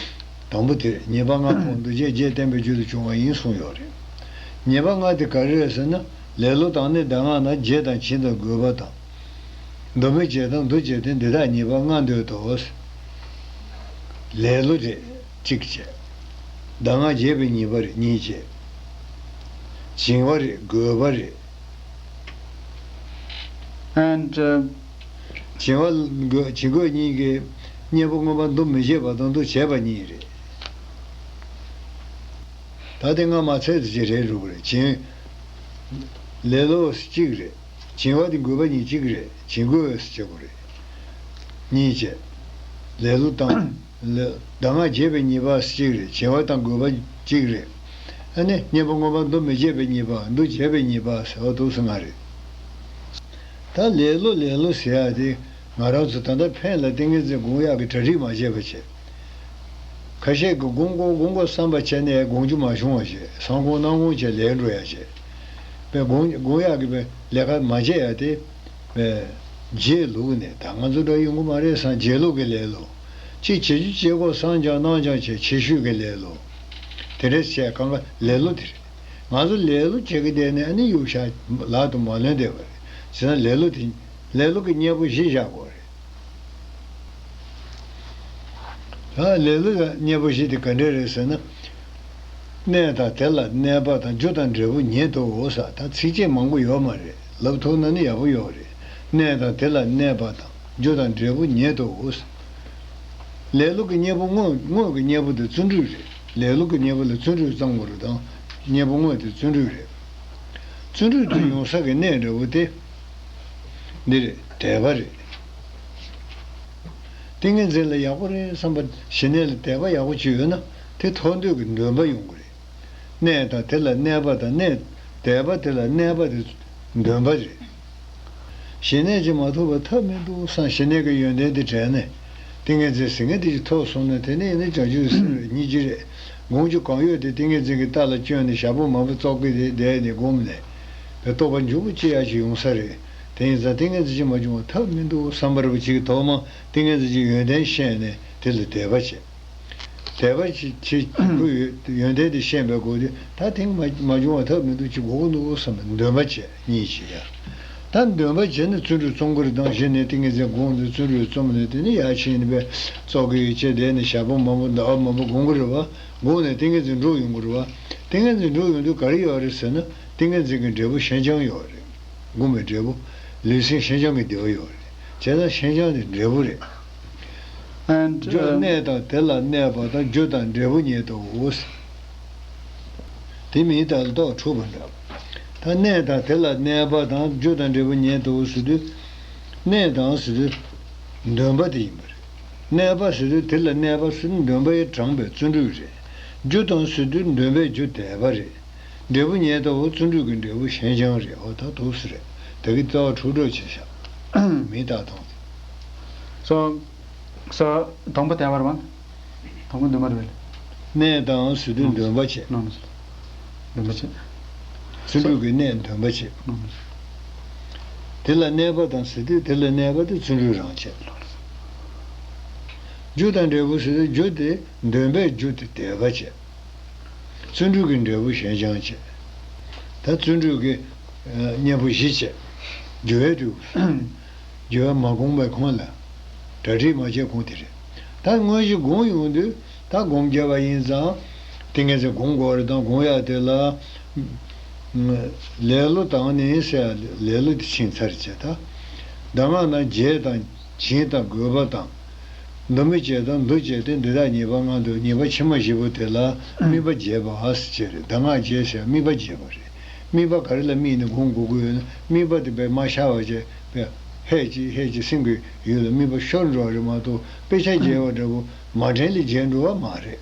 དང་པོ་དེ་རེད། ཉེས་པ་ལྔ་སྤོང་འདུ་བྱེད་བརྒྱད་བསྟེན་པའི་རྒྱུ་ལས་བྱུང་བ་ཡིན་གསུངས་ཡོད་རེད། ཉེས་པ་ལྔ་དེ་ག་རེ་རེད་ཟེར་ན། ལེ་ལོ་དང་ནི་གདམས་ངག་ན་བརྗེད་དང་འཆིང་དང་རྒོད་པ་དང་། མདོ་མི་བྱེད་དང་འདུ་བྱེད་དེ་འདི་དག་གཉིས་པ་ལྔ་འདོད་དོ། ལེ་ལོ་རེད། གཅིག་བྱས། གདམས་ངག་རྒྱས་པའི་གཉིས་པ་རེད། གཉིས་བྱས། བྱིང་བ་རེད། རྒོད་པ་རེད། And, uh, བྱིང་བ་རྒོད། བྱིང་རྒོད་གཉིས་ཀྱི་གཉེན་པོ་མངོན་པ་འདུ་མི་བྱེད་པ་དང་འདུ་བྱེད་པ་གཉིས་རེད། ད་དེ་སྔ་མ་ཚད་དུ་ཅི་རེད་རུ་རེད། བྱིང་། ལེ་ལོ་གཅིག་རེད། བྱིང་བ་དེ་རྒོད་པ་གཉིས་གཅིག་རེད། བྱིང་རྒོད་ཟེར་བྱེད་དགོས་རེད། གཉིས་བྱས། ལེ་ལོ་དང་། ལེ། གདམས་ངག་རྒྱས་པའི་གཉིས་པ་གཅིག་རེད། བྱིང་བ་དང་རྒོད་པ་གཅིག་རེད། ཨ་ནི་གཉེན་པོ་མངོན་པ་འདུ་མི་བྱེད་པའི་གཉིས་པ། འདུ་བྱེད་པའི་གཉིས་པ་ཟེར་བ་འདུག་སེ་ལྔ་རེད། ད་ལེ་ལོ་ལེ་ལོ་ཟེར་ཡ་དེ་ང་རང་ཚོ་ད་ལྟ་ཕན་ལ་ཏིང་ངེ་འཛིན་སྒོམ་ཡག་གི་གྲ་སྒྲིག་མ་བྱས་པ་བྱས། ཁ་ཤས་ཀྱིས་སྒོམ་དགོས་སྒོམ་དགོས་བསམ་པ་བྱས་ནས་སྒོམ་རྒྱུ་མ་བྱུང་བ་བྱས། སང་དགོང་གནངས་དགོང་བྱས་ལས་འགྲོ་ཡ་བྱས། པས་སྒོམ་སྒོམ་ཡག་གི་པས་ལས་ཀ་མ་བྱས་ཡ་དེ་པས་བརྗེད་ལུགས་ནས། ད་ང་ཚོ་འདྲ་ཡོང་གི་མ་རེད་བསམ། བརྗེད་ལུགས་ཀྱི་ལེ་ལོ། ཅིག་བྱེད་རྒྱུ་བྱེད་དགོས་བསམ་ཀྱང་གནང་ཀྱང་བྱས། ཆེ་ཤོས་ཀྱི་ལེ་ལོ། དེ་འདྲ་བྱས་གང་ག་ལེ་ལོ་དེ་རེད། ང་ཚོ་ལེ་ལོ་བྱེད་ཀྱི་བསྡད་ནས་ཨ་ནི་གཡུག་བཞག་ལག་ཏུ་མ་ལོན་བསྡད་པ་རེད། བྱས་ཙང་ལེ་ལོ་དེ། ལེ་ལོ་གི་གཉེན་པོ་བཞི་བཞག་དགོས་རེད། ད་ལེ་ལོ་ལ་གཉེན་པོ་བཞི་དེ་ག་འདྲས་རེད་ཟེར་ན། གནས་དང་དེ་ལ་གནས་པ་དང་། རྒྱུ་དང་འབྲས་བུ་ཉིད་དོ་ཟེར། ད་ཚིགས་བཅད་མང་པོ་ཡོད་མ་རེད། ལབ་ཐུབ་ན་ནི་ཡག་པོ་ཡོད་རེད། གནས་དང་དེ་ལ་གནས་པ་དང་། རྒྱུ་དང་འབྲས་བུ་ཉིད་དོ་ཟེར། ལེ་ལོ་གི་གཉེན་པོ་དངོས། དངོས་ཀྱི་གཉེན་པོ་དེ་བརྩོན་འགྲུས་རེད། ལེ་ལོ་གི་གཉེན་པོ་ལ་བརྩོན་འགྲུས་བརྩམ་དགོས་རེད་དང་། གཉེན་པོ་དངོས་དེ་བརྩོན་འགྲུས་རེད། བརྩོན་འགྲུས་དེ་ཡོང་ས་གི་གནས་འདྲ་བོ་དེ་འདི་རེད། དད་པ་རེད། ཏིང་ངེ་འཛིན་ལ་ཡག་པོ་རེད་བསམ་པ། ཞི་གནས་ལ་དད་པ་ཡག་པོ་ཅིག་ཡོད་ན་དེ་ཐོབ་འདོད་ཀྱི་འདུན་པ་ཡོང་གི་རེད། གནས་དང་དེ་ལ་གནས་པ་དང་། གནས། དད་པ་དེ་ལ་གནས་པ་དེ་འདུན་པ་རེད། ཞི་གནས་ཀྱིས་མ་ཐོབ་པར་ཐབས་མི་འདུག་བསམ། ཞི་གནས་ཀྱི་ཡོན་ཏན་དེ་དྲན་ནས་ཏིང་ངེ་འཛིན་ཟེར་མཁན་དེ་ཅིག་ཐོབ་སོང་ན་དེ་ནས་ནི་བྱང་ཆུབ་སེམས་རེད། སྙིང་རྗེ་རེད། སྒོམ་རྒྱུ་གང་ཡོད་དེ་ཏིང་ངེ་འཛིན་གྱི་རྟ་ལ་བསྐྱོན་ནས་ཞག་པོ་མང་པོ་ཙོག་གེ་དེ་བསྡད་ནས་སྒོམ་ནས་པའི་རྟོགས་པ་མགྱོགས་པོ་སྐྱེ་ཡག་ཅིག་ཡོང་ས་རེད། དེ་ཡིན་ཙང་ཏིང་ངེ་འཛིན་ཅིག་མ་བྱུང་བ་ཐབས་མི་འདུག་བསམ་པ་རེད་པ། ཅིག་ཐོག་མ་ཏིང་ངེ་འཛིན་གྱི་ཡོན་ཏན་ཤེས་ནས་དེ་ལ་དད་པ་བྱེད། དད་པ་ཅིག་བྱེད། ཁོ་ཡོད་ཡོན་ཏན་དེ་ཤེས་པའི་སྒོ་དེ་ད་ཏིང་མ་མ་བྱུང་བ་ཐབས་མི་འདུག་ཅིག་དགོས་ཀྱི་འདུག་བསམ་པའི་འདུན་པ་བྱེད། གཉིས་བྱེད་ཡ། ད་འདུན་པ་བྱས་ནས་བརྩོན་འགྲུས་རྩོམ་གྱི་རེད་དང་། གཞི་ནས་ཏིང་ངེ་འཛིན་དགོངས་ནས་བརྩོན་འགྲུས་རྩོམ་ནས་དེ་ནས་ཡར་ཕྱིན་ནས་པས་ཙོག་གེ་ཡོད་ཅེས་བསྡད་ནས་ཞག་པོ་མང་པོ་ཟླ་བ་མང་པོ་སྒོམ་གྱི་རེད་བ། སྒོམ་ནས་ཏིང་ངེ་འཛིན་འགྲུབ་ཡོང་གི་རེད་བ། ཏིང་ངེ་འཛིན་འགྲུབ་ཡོང་དུས་ག་རེ་ཡོད་རེད་ཟེར་ན། ཏིང་ངེ་འཛིན་གྱི་འབྲས་བུ་ཞེན་ཆགས་ཡོད་རེད། སྒོམ་པའི་འབྲས་བུ། ལུས་སེམས་ཞེན་ཆགས་ཀྱི་བདེ་བ་ཡོད་རེད། བྱས་ཙང་ཞེན་ཆགས་དེ་འབྲས་བུ་རེད། And, རྒྱུ། um, གནས་དང་དེ་ལ་གནས་པ་དང་། རྒྱུ་དང་འབྲས་བུ་ཉིད་དོ། དེ་མིང་དང་ལྡོག་འཁྲུལ་པ་འདྲ། ད་གནས་དང་དེ་ལ་གནས་པ་དང་། རྒྱུ་དང་འབྲས་བུ་ཉིད་དོ་ཟེར་དུས། གནས་དང་ཟེར་དུས་འདུན་པ་དེ་ཡིན་པ་རེད། གནས་པ་ཟེར་དུས་དེ་ལ་གནས་པ་ཟེར་ན་འདུན་པས་དྲངས་པའི་བརྩོན་འགྲུས་རེད། རྒྱུ་དང་ཟེར་དུས་འདུན་པའི་རྒྱུ་དད་པ་རེད། འབྲས་བུ་ཉིད་དོ། བརྩོན་འགྲུས་ཀྱི་འབྲས་བུ་ཞེན་ཆགས་རེད། འོ་ད་འདུག་སེ་རེད། ད་གི་རྩ་བ་འཁྲུག་འགྲོ་བྱས་ཤག་མི་རྟག་སྟངས་དེ། སོ། སོ། དང་པོ་དད་པ་རེད་བ། དང་པོ་འདུན་པ་རེད་བས། གནས་དང་ཟེར་དུས་འདུན་པ་བྱེད། ནོ། འདུན་པ་བྱེད། བརྩོན་འགྲུས་ཀྱི་གནས་འདུན་པ་བྱེད། ནོ། དེ་ལ་གནས་པ་དང་ཟེར་དུས་དེ་ལ་གནས་པ་དེ་བརྩོན་འགྲུས་རང་བྱེད། རྒྱུ་དང་འབྲས་བུ་ཟེར་དུས་རྒྱུ་དེ་འདུན་པའི་རྒྱུ་དེ་དད་པ་བྱེད། བརྩོན་འགྲུས་ཀྱི་འབྲས་བུ་ཞེན་ཆགས་བྱེད། ད་བརྩོན་འགྲུས་ཀྱི་གཉེན་པོ་བཞི་བྱས། རྒྱུ་བའི་དུས། རྒྱུ་བ་མ་བསྒོམས་པའི་གོང་ལ། གྲ་སྒྲིག་མ་བྱས་གོང་དེ་རེད། ད་དངོས་གཞི་སྒོམ་ཡོང་དུས་ད་སྒོམ་རྒྱབ་པ་ཡིན་ཙང་། ཏིང་ངེ་འཛིན་སྒོམ་དགོས་རེད་དང་། སྒོམ་ཡག་དེ་ལ་ལེ་ལོ་དང་ནི་ཟེར་ཡ། ལེ་ལོ་དེ་ཕྱིན་ཚར་བྱས། ད་གདམས་ངག་ནང་བརྗེད་དང་། བྱིང་དང་། རྒོད་པ་དང་། འདུ་མི་བྱེད་དང་འདུ་བྱེད་དེ་འདི་དག་གཉིས་པ་ལྔ་འདོད། གཉིས་པ་ཕྱི་མ་བཞི་པོ་དེ་ལ་དམིགས་པ་བརྗེད་པ་ཟེར་བྱས་རེད། གདམས་ངག་བརྗེད་ཟེར་དམིགས་པ་བརྗེད་པ་རེད། དམིགས་པ་ག་རེ་ལ་དམིགས་ནས་སྒོམ་དགོས་ཀྱི་ཡོད་ན། དམིགས་པ་དེ་དཔེ་མ་ཤར་བ་བྱས་པས་ཧད་ཅིག་ཧད་ཅིག་སེམས་ཀྱི་ཡུལ་ལ་དམིགས་པ་ཤོར་འགྲོ་བ་རེད་མ་གཏོགས། དཔེ་ཆ་བརྗེད་པ་འདྲ་པོ་མ་དྲན་ལས་བརྗེད་འགྲོ་བ་མ་རེད།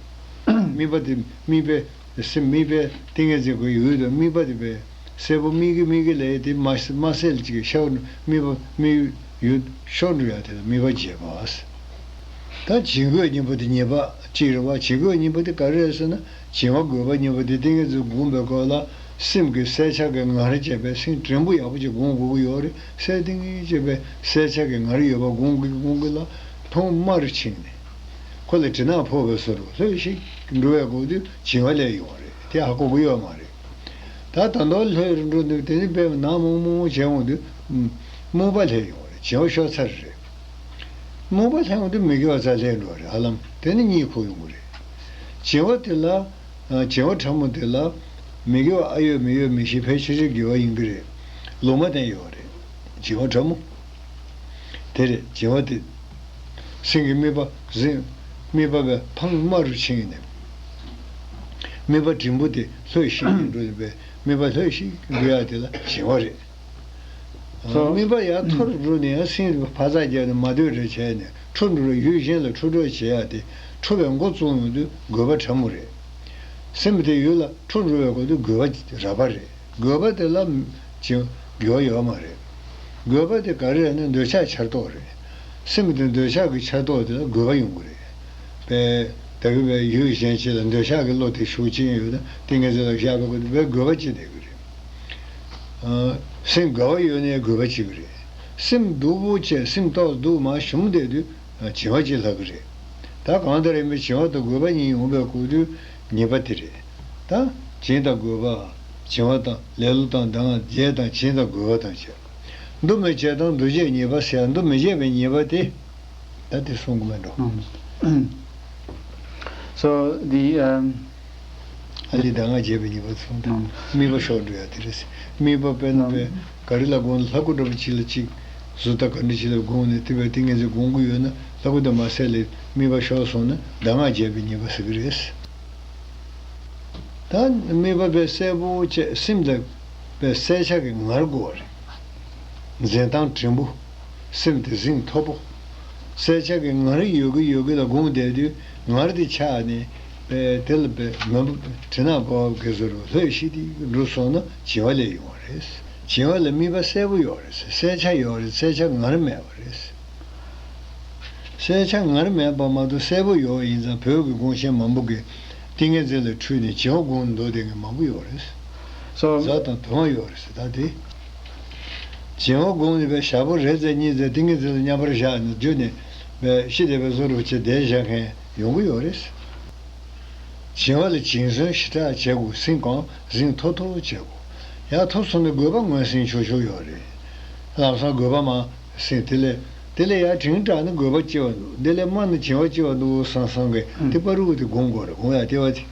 དམིགས་པ་དེ་དམིགས་པའི། སེམས་དམིགས་པའི་ཏིང་ངེ་འཛིན་གྱི་ཡུལ་དུ་དམིགས་པ་དེ་དཔེ་གསལ་པོ་དམིགས་ཀྱི་དམིགས་ཀྱི་ལས་དེ་མ་མ་གསལ་ཅིག་ཤར་དམིགས་པ་དམིགས་ཡུལ་ཤོར་འགྲོ་ཡ་དེ་ལ་དམིགས་པ་བརྗེད་པ། ད་བྱིང་རྒོད་གཉིས་པོ་དེ་ཉེས་པ་གཅིག་རེད་བ། བྱིང་རྒོད་གཉིས་པོ་དེ་ག་རེ་རེད་ཟེར་ན། བྱིང་བ་རྒོད་པ་གཉིས་པོ་དེ་ཏིང་ངེ་འཛིན་སྒོམ་པའི་སྐབས་ལ་སེམས་ཀྱི་གསལ་ཆ་གི་ངར་བྱས་པའི་སེམས་དྲན་པོ་ཡག་པོ་ཅིག་སྒོམ་དགོས་ཀྱི་ཡོད་རེད། གསལ་ཏིང་ངེ་བྱས་པའི་གསལ་ཆ་གི་ངར་ཡོད་པ་སྒོམ་གྱི་སྒོམ་གྱི་ལ་མཐོང་དམར་ཕྱིན་ནས་ཁོ་ལ་དྲི་ནག་ཕོག་པའི་བཟོ་འདྲ་ལྷོད་ཞིག་འགྲོ་བའི་སྒོ་དུས་བྱིང་བ་སླེབས་ཡོང་བ་རེད། དེ་ཧ་གོ་གི་ཡོད་མ་རེད། ད་ད་དུང་ལྷོད་རུ་འགྲོ་དུས་དེ་ནི་དཔེ་ནག་མོག་མོག་བྱས་འོང་དུས་སྨུག་པ་སླེབས་ཡོང་བ་རེད། བྱིང་བ་ཤོར་ཚར་རེད། རྨུགས་པ་སླེབས་ཡོང་དུས་མི་དགེ་བ་རྩ་ལྷད་འགྲོ་བ་རེད། ཧ་ལམ་དེ་ནི་གཉིད་ཁུག་ཡོང་གི་རེད། བྱིང་བ་དེ་ལ། བྱིང་བ་ཕྲ་མོ་དེ་ལ། མི་དགེ་བ་ཨ་ཡོད་མི་ཡོད་མི་ཤེས། ཕལ་ཆེར་ཆེར་དགེ་བ་ཡིན་གྱི་རེད། ལུང་མ་བསྟན་ཡོད་རེད། བྱིང་བ་ཕྲ་མོ། དེ་རེད་བྱིང་བ་དེ། སེམས་ཀྱི་དམིགས་པ་འཛིན། དམིགས་པ་བས་འཕང་དམའ་རུ་ཕྱིན་ནས། དམིགས་པ་འབྲིང་པོ་དེ་ལྷོད་ཤིག་འགྲོ་བཞིན་པའི་དམིགས་པ་ལྷོད་ཤིག་འགྲོ་ཡ་དེ་ལ་བྱིང་བ་རེད། སོ། དམིགས་པ་ཡར་མཐོ་རུ་འགྲོ་ནས་ཡང་སེམས་འཕར་རྩ་རྒྱབ་ནས་མ་སྡོད་རེ་བྱས་ནས་འཕྲོ་འགྲོ་རུ་ཡུལ་གཞན་ལ་འཕྲོ་བྲོ་བྱེད་ཡ་དེ་འཕྲོ་བའི་འགོ་བཙུགས་ཡོང་དུས་དགོས་པ་ཕྲ་མོ་རེད། སེམས་དེ་ཡུལ་ལ་འཕྲོ་འགྲོ་བའི་སྐབས་དུ་དགོས་པ་རགས་པ་རེད། དགོས་པ་དེ་ལ་ཅི་དགེ་བ་ཡོད་མ་རེད། དགོས་པ་དེ་ག་རེ་རེད་ན་འདོད་ཆགས་འཆར་རྟོག་རེད། སེམས་དེ་འདོད་ཆགས་ཀྱི་འཆར་རྟོག་དེ་ལ་དགོས་པ་ཡོང་གི་རེད། པས་ད་གི་བས་ཡུལ་གཞན་ཅིག་ལ་འདོད་ཆགས་ཀྱི་བློ་དེ་ཤུགས་ཅན་ཡོད་ན་ཏིང་ངེ་འཛིན་ལ་བཞག་པའི་སྐབས་དུ་བས་དགོས་པ་ཅི་བསྡད་གི་རེད། སེམས་དགའ་བ་ཡོད་ནའི་དགོས་པ་གཅིག་རེད། སེམས་སྡུག་པོ་བྱས་སེམས་ཏོག་སྡུག་མ་ཞུམ་བསྡད་དུས་བྱིང་བ་གཅིག་ལྷག་གི་རེད། ད་གང་ལྟར་ཡིན་པའི་བྱིང་བ་དང་དགོས་པ་གཉིས་ཡོང་བའི་སྐབས་དུས་ཉེས་པ་དེ་རེད། ད་བྱིང་དང་དགོས་པ། བྱིང་བ་དང་ལེ་ལོ་དང་གདམས་ངག་བརྒྱད་དང་བྱིང་དང་དགོས་པ་དང་བཅས། འདུ་མི་བྱེད་དང་འདུ་བྱེད་ཉེས་པ་ཟེར་ཡ་འདུ་མི་བྱེད་པའི་ཉེས་པ་དེ། ད་དེ་གསུང་གི་མེད་འགྲོ། ཨང་། So the, um, ཨ་ལི་གདམས་ངག་བརྒྱད་པའི་ཉེས་པ་གསུངས་ཏེ། ཨང་། དམིགས་པ་ཤོར་འགྲོ་ཡ་དེ་རེད། དམིགས་པ་དཔེར་ན་ཨང་། བས་ག་རི་ལ་དགོངས་ལྷ་སྐུ་འདྲ་པོ་ཅིག་ལ་གཅིག་བཟོ་ལྟ་ག་འདྲ་ཅིག་ལ་དགོངས་ནས་དེ་བས་ཏིང་ངེ་འཛིན་སྒོམ་གྱི་ཡོད་ན་ལྷ་སྐུ་དེ་མ་གསལ་ལས་དམིགས་པ་ཤོར་སོང་ན་གདམས་ངག་བརྒྱད་པའི་ཉེས་པ་ཟེར་གི་རེད། ད་དམིགས་པ་དཔེ་གསལ་པོ་བྱས་སེམས་ལ་དཔེ་གསལ་ཆ་གི་ངར་དགོས་པ་རེད། འཛིན་སྟངས་དྲན་པོ། སེམས་དེ་གཟེངས་མཐོ་པོ། གསལ་ཆ་གི་ངར་ཡོད་གི་ཡོད་གི་ལ་དགོངས་བསྡད་དུས་ངར་དེ་ཆགས་ནས་དཔེ་དེ་ལ་དཔེ་མོན་པ་དྲི་ནག་པོ་གི་བཟོ་རུ་ལྷོད་ཤིག་དེ་འགྲོ་སོང་ན་བྱིང་བ་ལས་ཡོང་བ་རེད། བྱིང་བ་ལ་དམིགས་པ་གསལ་པོ་ཡོད་རེད། གསལ་ཆ་ཡོད་རེད། གསལ་ཆ་ངར་མེད་པ་རེད། གསལ་ཆ་ངར་མེད་པ་མ་གཏོགས་གསལ་པོ་ཡོད་ཡིན་ཙང་བོད་ཀྱི་དགོངས་བཞེད་མང་པོ་གིས་ཏིང་ངེ་འཛིན་ལ་འཁྲུལ་ནས་བྱིང་བ་སྒོམ་འདུག་བསྡད་མཁན་མང་པོ་ཡོད་རེད། སོ། གཟའ་དང་དུ་མ་ཡོད་རེད་ཟེར་ད་དེ། བྱིང་བ་སྒོམ་ནས་པའི་ཞག་པོ་རེ་ཙམ་གཉིས་ཙམ་ཏིང་ངེ་འཛིན་ལ་མཉམ་པར་བཞག་ནས་བརྒྱུད་ནས་པའི་ཤི་དེ་པའི་བཟོ་རུ་བྱེད་བསྡད་བཞག་མཁན་ཡོང་གི་ཡོད་རེད། བྱིང་བ་ལ་བྱིང་ཟོན་ཞེ་དྲག་བྱེད་དགོས། སེམས་གང་གཟེངས་མཐོ་མཐོ་བྱེད་དགོས། ཡར་མཐོ་སོང་ན་དགོས་པ་ངོས་ཟིན་ཆོག་ཆོག་ཡོད་རེད། ལམ་སང་དགོས་པ་མ་ཟིན་དེ་ལས་དེ་ལས་ཡར་དྲན་དྲགས་ན་དགོས་པ་སྐྱེ་བ་འདུག་དེ་ལས་དམའ་ན་བྱིང་བ་སྐྱེ་བ་འདུག་བསམ་བསམ་གི་ཨང་། དེ་པ་རུ་དེ་སྒོམ་དགོས་རེད། སྒོམ་ཡ་དེ་བ་དེ།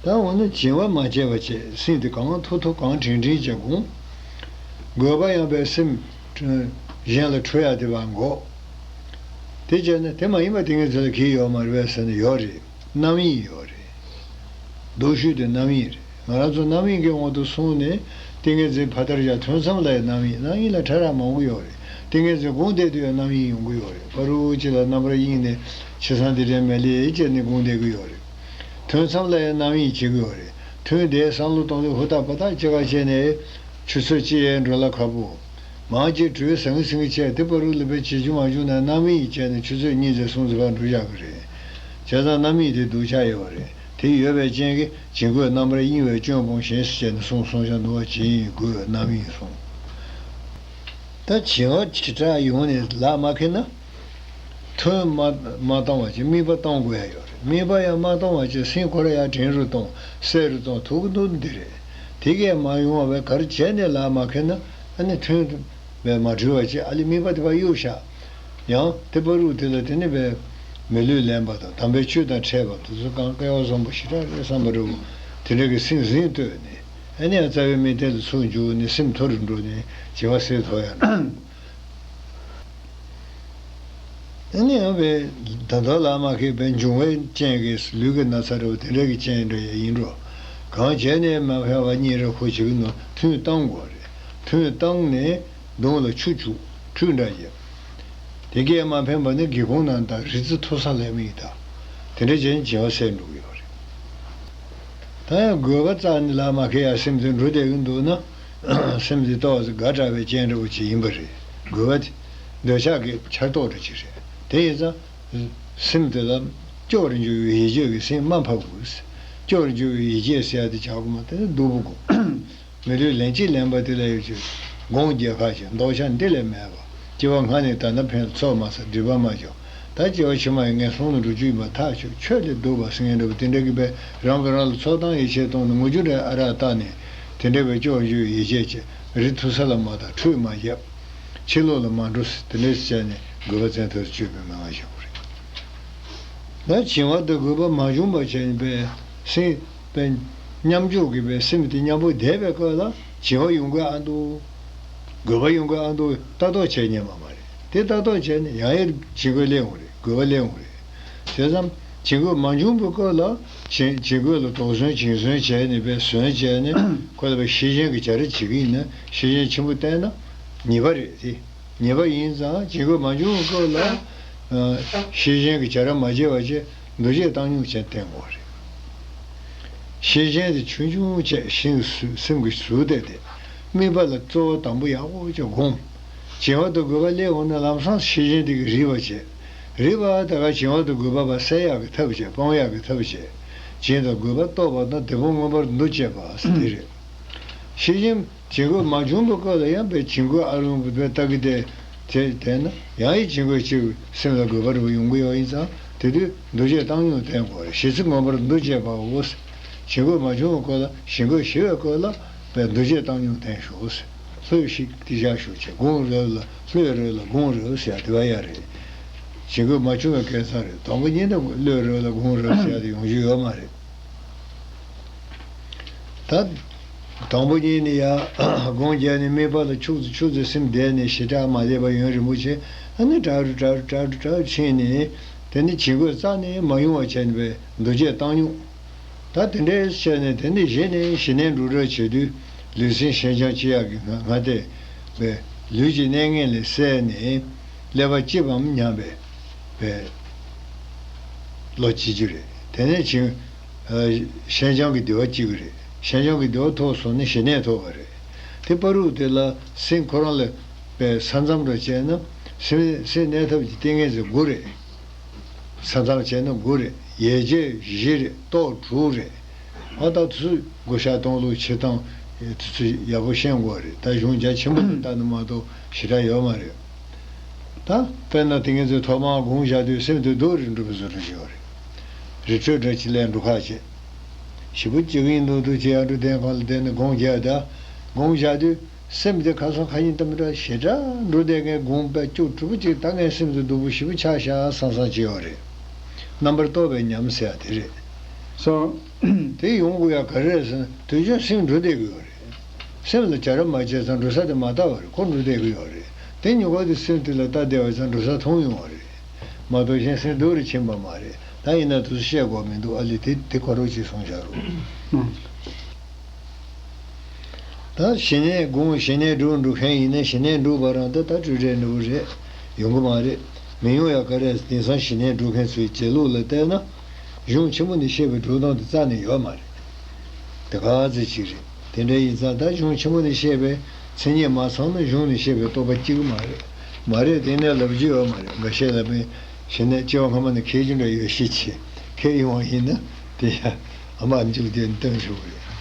ད་འོ་ན་བྱིང་བ་མ་བྱས་པ་བྱས་སེམས་དེ་གང་མཐོ་མཐོ་གང་དྲན་དྲན་བྱས་དགོས། དགོས་པ་ཡང་པའི་སེམས་གཞན་ལ་འཁྲུལ་ཡ་དེ་བ་འགོག་དེ་བྱས་ན་དེ་མ་ཡིན་པ་ཏིང་ངེ་འཛིན་ལ་གལ་ཡོད་མ་རེད་པས་ཟེར་ན་ཡོད་རེད། རྣམ་གཡེང་ཡོད་རེད། སྡུག་ཤོས་དེ་རྣམ་གཡེང་རེད། ང་རང་ཚོ་རྣམ་གཡེང་གི་དབང་དུ་སོང་ནས་ཏིང་ངེ་འཛིན་ཕ་མཐར་བཞག་ཐུན་མཚམས་ལ་ཡང་རྣམ་གཡེང་། རྣམ་གཡེང་ལ་ཕྲ་རགས་མང་པོ་ཡོད་རེད། ཏིང་ངེ་འཛིན་སྒོམ་བསྡད་དུས་ཡང་རྣམ་གཡེང་ཡོང་གི་ཡོད་རེད། ཕ་རུ་ཅིག་ལ་རྣམ་པར་གཡེང་ནས་ཕྱི་སང་དེ་འདྲའི་མེད་ལེ་བྱས་ནས་སྒོམ་བསྡད་ཀྱི་ཡོད་རེད། ཐུན་མཚམས་ལ་ཡང་རྣམ་གཡེང་བྱེད་ཀྱི་ཡོད་རེད། ཐུན་དེའི་བསམ་བློ་གཏོང་དུས་ཧུར་ཐག་པ་ཐག་ཅིག་ག་བྱས་ནས་ཆུ་ཚོད་གཅིག་ཡས་འགྲོ་ལ་ཁག་པོ། མང་ཆེ་གྲོས་སང་སང་བྱས་དེ་པ་རུ་ལ་པའི་བྱེད་རྒྱུ་མ་བྱུང་ན་རྣམ་གཡེང་བྱས་ནས་ཆུ་ཚོད་གཉིས་ཙམ་གསུམ་ཙམ་བར་འགྲོ་བཞག་གི་རེད། བྱས་ཙང་རྣམ་གཡེང་དེ་སྡུག་ཅག་ཡོད་རེད། དེ་ཡོད་པའི་རྐྱེན་གྱིས་བྱིང་རྒོད་རྣམ་པར་གཡེང་བའི་སྐྱོན་སྤོང་ཞེས་བྱས་ནས་གསུངས་སོང་ཤག་འདུག་བ། བྱིང་རྒོད་རྣམ་གཡེང་གསུམ། ད་བྱིང་བ་ཇི་ལྟར་ཡོང་ནས་ལག་མ་ཁེལ་ན། ཐུན་མ་མ་བཏང་བ་ཅིག་དམིགས་པ་བཏང་དགོས་ཡ་ཡོད་རེད། དམིགས་པ་ཡང་མ་བཏང་བ་ཅིག་སེམས་ཁོ་ར་ཡང་དྲན་རུ་གཏོང་གསལ་རུ་གཏོང་ཐུབ་ཀྱི་འདུག་འདི་རེད། དེ་གས་མ་ཡོང་བ་བས་ག་རེ་བྱས་ནས་ལག་མ་ཁེལ་ན་ཨ་ནི་ཐུན་བས་མ་གྲོལ་བ་ཅིག་ཨ་ལི་དམིགས་པ་དེ་བ་གཡུག་བཞག་ཡང་དེ་པ་རུ་དེ་ལ་དེ་ནི་བས་མི་ལུས་ལེན་པ་དང་དམ་པའི་ཆོས་དང་འཕྲད་པ་དེ་ཚོ་གང་སྐལ་བ་བཟང་པོ་ཞེ་དྲག་རེད་བསམ་པ་རེད། དེ་འདྲ་གི་སེམས་གཟེངས་བསྟོད་ནས་ཨ་ནི་ཡང་རྩ་བའི་མིག་མཐིལ་དུ་ཚུར་འཇུག་ནས་སེམས་མཐོ་རུ་འགྲོ་ནས་བྱིང་བ་སེལ་ཐུབ་ཡ་རེད། ཨ་ནི་ཡང་བས་ད་ལྟ་ལ་མ་ཁེལ་བས་འབྱུང་བའི་རྐྱེན་གྱིས་ལུས་ཀྱི་ན་ཚ་རེད་བ་དེ་འདྲ་གི་རྐྱེན་འདྲ་ཡ་ཡིན་འགྲོ། གང་བྱས་ནས་མ་ཕན་པ་གཉིད་རེ་ཁུག་བྱེད་ཀྱི་ནོ། ཐུན་བཏང་དགོས་རེད། ཐུན་བཏང་ནས་གདོང་ལ་ཆུ་བྱུག་ཁྲུས་འདྲ་བྱེད། དེ་གས་མ་ཕན་པ་ནི་སྒེའུ་ཁུང་ནང་དང་རི་རྩེ་མཐོ་ས་ལ་མིག་ལྟ། དེ་འདྲ་བྱས་ནས་བྱིང་བ་སེལ་འགྲོ་གི་ཡོད་རེད། ད་ཡང་དགོས་པ་རྩ་ནས་ལ་མ་ཁེལ་ཡ་སེམས་དེ་འགྲོ་བསྡད་ཀྱི་འདུག་ན། སེམས་དེ་ཏོག་ཙམ་དགའ་དྲགས་པའི་རྐྱེན་འདྲ་པོ་ཅིག་ཡིན་པ་རེད། དགོས་པ་དེ་འདོད་ཆགས་ཀྱི་འཆར་གཏོད་འདྲ་ཅིག་རེད། དེ་ཡིན་ཙང་། སེམས་དེ་ལ་སྐྱོ་རུ་འགྱུར་བའི་ཡིད་ཆེས་ཀྱི་སེམས་མ་ཕབ་དགོས། སྐྱོ་རུ་འགྱུར་བའི་ཡིད་ཆེས་ཟེར་ཡ་དེ་བྱ་དགོས་མ་དེ་ནི་སྡུག་པོ་དགོས། མི་ལུས་ལན་གཅིག་ལེན་པ་དེ་ལ་ཡོད་ཅིག་སྒོམ་རྒྱལ་ཁ་ཅིག་འདོགས་ཆ་འདི་ལས་མེད་པ། སྐྱེ་བ་སྔ་ནས་ད་ལྟ་ཕན་ཚོགས་མ་ཟ་སྒྲིབ་པ་མ་སྦྱོང་། ད་སྐྱེ་བ་ཕྱི་མ་ཡི་ངན་སོང་ལ་འགྲོ་རྒྱུ་ཡིན་པ་ཐག་ཆོད། ཆོས་ལས་སྡུག་པ་ཟེར་མཁན་འདྲ་པོ་དེ་འདྲ་གི་བས་རང་གིས་རང་ལ་ཚོགས་དང་ཡིད་ཆེས་གཏོང་ནས་ངུ་རྒྱུ་འདྲ་ཨ་རག་བཏགས་ནས་དེ་འདྲ་བའི་སྐྱོ་རུ་འགྱུར་བའི་ཡིད་ཆེས་བྱེད། རི་མཐོ་ས་ལ་མ་བཏགས་ཁྲུས་མ་བྱེད། ཕྱི་ལོགས་ལ་མ་འགྲོ་ཟེར། དེ་འདྲས་བྱས་ནས་དགོས་པ་བཙན་ཐབས་སུ་སྤྱོད་པའི་མི་དབང་བཞག་པ་རེད། ད་བྱིང་བ་དང་རྒོད་པ་མ་བྱུང་བ་བྱས་ནས་པས་སེམས་པས་མཉམ་འཇོག་གིས་པས་སེམས་དེ་མཉམ་པོ་བསྡད་པའི་སྐབས་ལ་བྱིང་བ་ཡོང་གི་ཨ་འདུག་རྒོད་པ་ཡོང་གི་ཨ་འདུག་ལྟ་རྟོག་བྱེད་ཉན་པ་མ་རེད། དེ་ལྟ་རྟོག་བྱས་ནས་ཡང་ཡང་བྱིང་རྒོད་སླེབས་འོང་རེད། རྒོད་པ་སླེབས་འོང་རེད། བྱས་ཙང་བྱིང་རྒོད་མ་བྱུང་བའི་སྐབས་ལ་བྱིང་བྱིང་རྒོད་ལ་དོགས་ཟོན་བྱིང་ཟོན་བྱས་ནས་པས་ཟོན་བྱས་ནས་ཁོ་ལ་པས་ཤེས་བཞིན་གྱི་བྱ་ར་བྱེད་ཀྱི་ཡིན་ན་ཤེས་བཞིན་ཆེན་པོ་བསྟེན་ན་ཉེས་པ་རེད་དེ། ཉེས་པ་ཡིན་ཙང་བྱིང་རྒོད་མ་བྱུང་བའི་སྐབས་ལ་ཤེས་བཞིན་གྱི་བྱ་ར་མ་བྱེད་པ་བྱས་འདུ་བྱེད་བཏང་སྙོམས་བྱས་བསྟེན་དགོས་རེད། ཤེས་བཞིན་དེ་ཆུང་ཆུང་བྱས་ཤིང་སེམས་ཀྱི་ཟུར་བལྟས་ཏེ་དམིགས་པ་ལ་གཙོ་བོ་དང་པོ་ཡག་པོ་བྱས་སྒོམ། བྱིང་བ་དང་རྒོད་པ་སླེབས་འོང་ན་ལམ་སང་ཤེས་བཞིན་དེ་གིས་རིག་པ་བྱས། རིག་པ་དེ་ག་བྱིང་བ་དང་རྒོད་པ་བ་སེལ་ཡག་གི་ཐབས་བྱས། སྤང་ཡག་གི་ཐབས་བྱས། བྱིང་དང་རྒོད་པ་རྟོགས་པ་དང་བདེ་སྤོང་མངོན་པར་འདུ་བྱེད་པ་ཟེར་དེ་རེད། ཤེས་བཞིན་བྱིང་རྒོད་མ་བྱུང་བའི་སྐབས་ལ་ཡང་པས་བྱིང་རྒོད་ཨ་ལོང་བུ་བས་ལྟ་གི་བསྡད་དེ་བསྡད་ན་ཡང་ཡང་བྱིང་རྒོད་ཅིག་སེམས་ལ་རྒོད་པ་རུ་ཡོང་གི་ཡོད་ཡིན་ཙང་དེ་དུས་འདུ་བྱེད་བཏང་སྙོམས་བསྟེན་དགོས་རེད། ཞི་ཚིག་མངོན་པར་འདུ་བྱེད་པའོ། བྱིང་རྒོད་མ་བྱུང་བའི་སྐབས་ལ་བྱིང་རྒོད་ཞི་བའི་སྐབས་ལ་པས་འདུ་བྱེད་བཏང་སྙོམས་བསྟེན་ཤོག་ཟེར། ལྷོད་ཤིག་ཏི་ཤ་ཤོག་ཅེས་དགོང་རེ་ལ་ལྷོད་རེ་ལ་དགོང་རེ་ཟེར་ཡ་དེ་བ་ཡ་རེད། བྱིང་རྒོད་མ་བྱུང་བའི་སྐབས་ཙང་རེད། དང་པོ་ཉིད་དུ་ལྷོད་རེ་ལ་དགོང་རེ་ཟེར་ཡ་དེ་ཡོང་རྒྱུ་ཡོད་མ་རེད། ད། དང་པོ་ཉིད་ནས་ཡ། སྒོམ་བརྒྱབ་ནས་དམིགས་པ་ལ་ཆུག་ཙམ་ཆུག་ཙམ་སེམས་བསྡད་ནས་ཞེ་དྲག་མ་བསྡད་པ་ཡུན་རིང་པོ་བྱས། ཨ་ནི་དྲག་རུ་དྲག་རུ་དྲག་རུ་དྲག་རུ་ཕྱིན་ནས། དེ་ནི་བྱིང་རྒོད་རྩ་ནས་མ་ཡོང་བ་བྱས་ནས་པས་འདུ་བྱེད་བཏང་སྙོམས། ད་དེ་འདྲའི་བྱས་ནས་དེ་ནི་གཞི་ནས་ཞི་གནས་འགྲོ་གྲབས་བྱེད་དུས་ལུས་སེམས་ཞེན་སྐྱོན་ཅི་ཡག་གི་ང་ང་དེ་པས་ལུས་ཀྱི་གནས་ངན་ལས་བསལ་ནས་ཀླད་པ་སྐྱིད་པའམ་སྙམ་པའི་པས་བློ་སྐྱེ་རྒྱུ་རེད། དེ་ནས་བྱིང་། ཨ། ཞེན་སྐྱོན་གྱི་བདེ་བ་སྐྱེ་གི་རེད། ཞེན་སྐྱོན་གྱི་བདེ་བ་ཐོབ་སོང་ན་ཞི་གནས་ཐོབ་པ་རེད། དེ་བར་དུ་དེ་ལ་སེམས་ཁོ་རང་ལ་པའི་ས་མཚམས་རུ་བྱས་ན་སེམས་སེམས་གནས་ཐབས་ཀྱི་ཏིང་ངེ་འཛིན་དགུ་རེད། ས་མཚམས་བྱས་ན་དགུ་རེད། ཡེ་ཤེས་བཞི་རེད། རྟོག་དྲུག་རེད། ཨ། ད་དུས་ཚོད་བགོ་བཤའ་གཏོང་ལུགས་བྱེད་སྟངས་དེ་ཚོ་ཡག་པོ་ཤེས་དགོས་རེད། ད་གཞུང་རྒྱ་ཆེན་པོ་དེ་ལྟ་ན་མ་གཏོགས་ཞེ་དྲག་ཡོད་མ་རེད། ད་དཔེར་ན་ཏིང་ངེ་འཛིན་ཐོག་མར་སྒོམ་བཞག་དུས་སེམས་དེ་སྡུག་རུ་འགྲོ་བའི་བཟོ་འདྲ་ཞིག་ཡོད་རེད། རི་ཁྲོད་འདྲ་ཅིག་ལ་འགྲོ་ཁ་བྱེད། ཞེ་པོ་སྐྱིད་པོ་ཡིན་མདོག་མདོག་བྱེད། ཡར་འགྲོ་གདན་ཁང་ལ་བསྡད་ནས་སྒོམ་བརྒྱབ། ད་སྒོམ་བཞག་དུས་སེམས་དེ་ཁ་སང་ཁ་ཉིན་ལྟ་མི་འདྲ་ཞེ་དྲག་འགྲོ་བསྡད་མཁན་སྒོམ་པས་སྐྱོ་གྲུབ་པོ་ཅིག་ལྟ་མཁན་སེམས་དེ་སྡུག་པོ་ཞེ་པོ་ཆགས་ཤག་བསམ་བསམ་ཅིག་ཡོད་རེད། རྣམ་པར་རྟོག་པའི་ཉམས་ཟེར་ཡ་དེ་རེད། སོ། དེ་ཡོང་དགོས་ཡ་ག་རེ་རེད་ཟེར་ན་དུས་རྒྱུན་སེམས་འགྲོ་བསྡད་ཀྱི་ཡོད་རེད། སེམས་ལ་བྱ་ར་མ་བྱས་ཙང་འགྲོ་ས་དེ་མ་ལྟ་བ་རེད། ཁོ་འགྲོ་བསྡད་ཀྱི་ཡོད་རེད། དེ་ཉིན་གུང་དེ་སེམས་དེ་ལ་ལྟ་བསྡད་པ་ཙང་འགྲོ་ས་མཐོང་ཡོང་བ་རེད། མ་གཏོགས་གཞན་སེམས་སྡུག་རུ་ཕྱིན་པ་མ་རེད། ད་ཡིན་ན་དུས་སུ་བཤད་དགོས་མི་འདུག་ཨ་ལས་དེ་དེ་གོ་རོགས་ཅིག་གསུངས་བཞག་རོགས། ད་ཞི་གནས་སྒོམ་ཞི་གནས་སྒྲུབ་འགྲོ་མཁན་ཡིན་ན་ཞི་གནས་སྒྲུབ་པ་རང་ད་ད་སྤྲོས་བྲལ་འདྲ་བོ་རེད། ཡོང་གི་མ་རེད། མི་ཡོང་ཡ་ག་རེ། དེང་སང་ཞི་གནས་སྒྲུབ་མཁན་ཚོའི་བྱེད་ལུགས་ལ་བལྟས་ན། གཞུང་ཆེན་མོ་ནས་བཤད་པའི་སྒྲུབ་སྟངས་དེ་རྩ་ནས་ཡོད་མ་རེད། དེ་ག་ཚོད་ཅིག་རེད། དེ་འདྲ་ཡིན་ཙང་ད་གཞུང་ཆེན་མོ་ནས་བཤད་པའི་མཚན་ཉིད་མ་ཚང་ན་གཞུང་ནས་བཤད་པའི་རྟོགས་པ་སྐྱེ་གི་མ་རེད། མ་རེད་དེ་ནས་ལབ་རྒྱུ་ཡོད་མ་རེད། འགའ་ཤས་ལབ་པས་ཞི་གནས་སྐྱེ་བ་སྔ་མ་ནས་མཁས་རྒྱུ་འདྲ་ཡོད་ཤས་ཆེ། མཁས་ཡོང་བ་ཡིན་ན་དེ་ཡང་ཨ་མ་མཇུག་དེ་སྟོན་ཆོག་གི་རེད།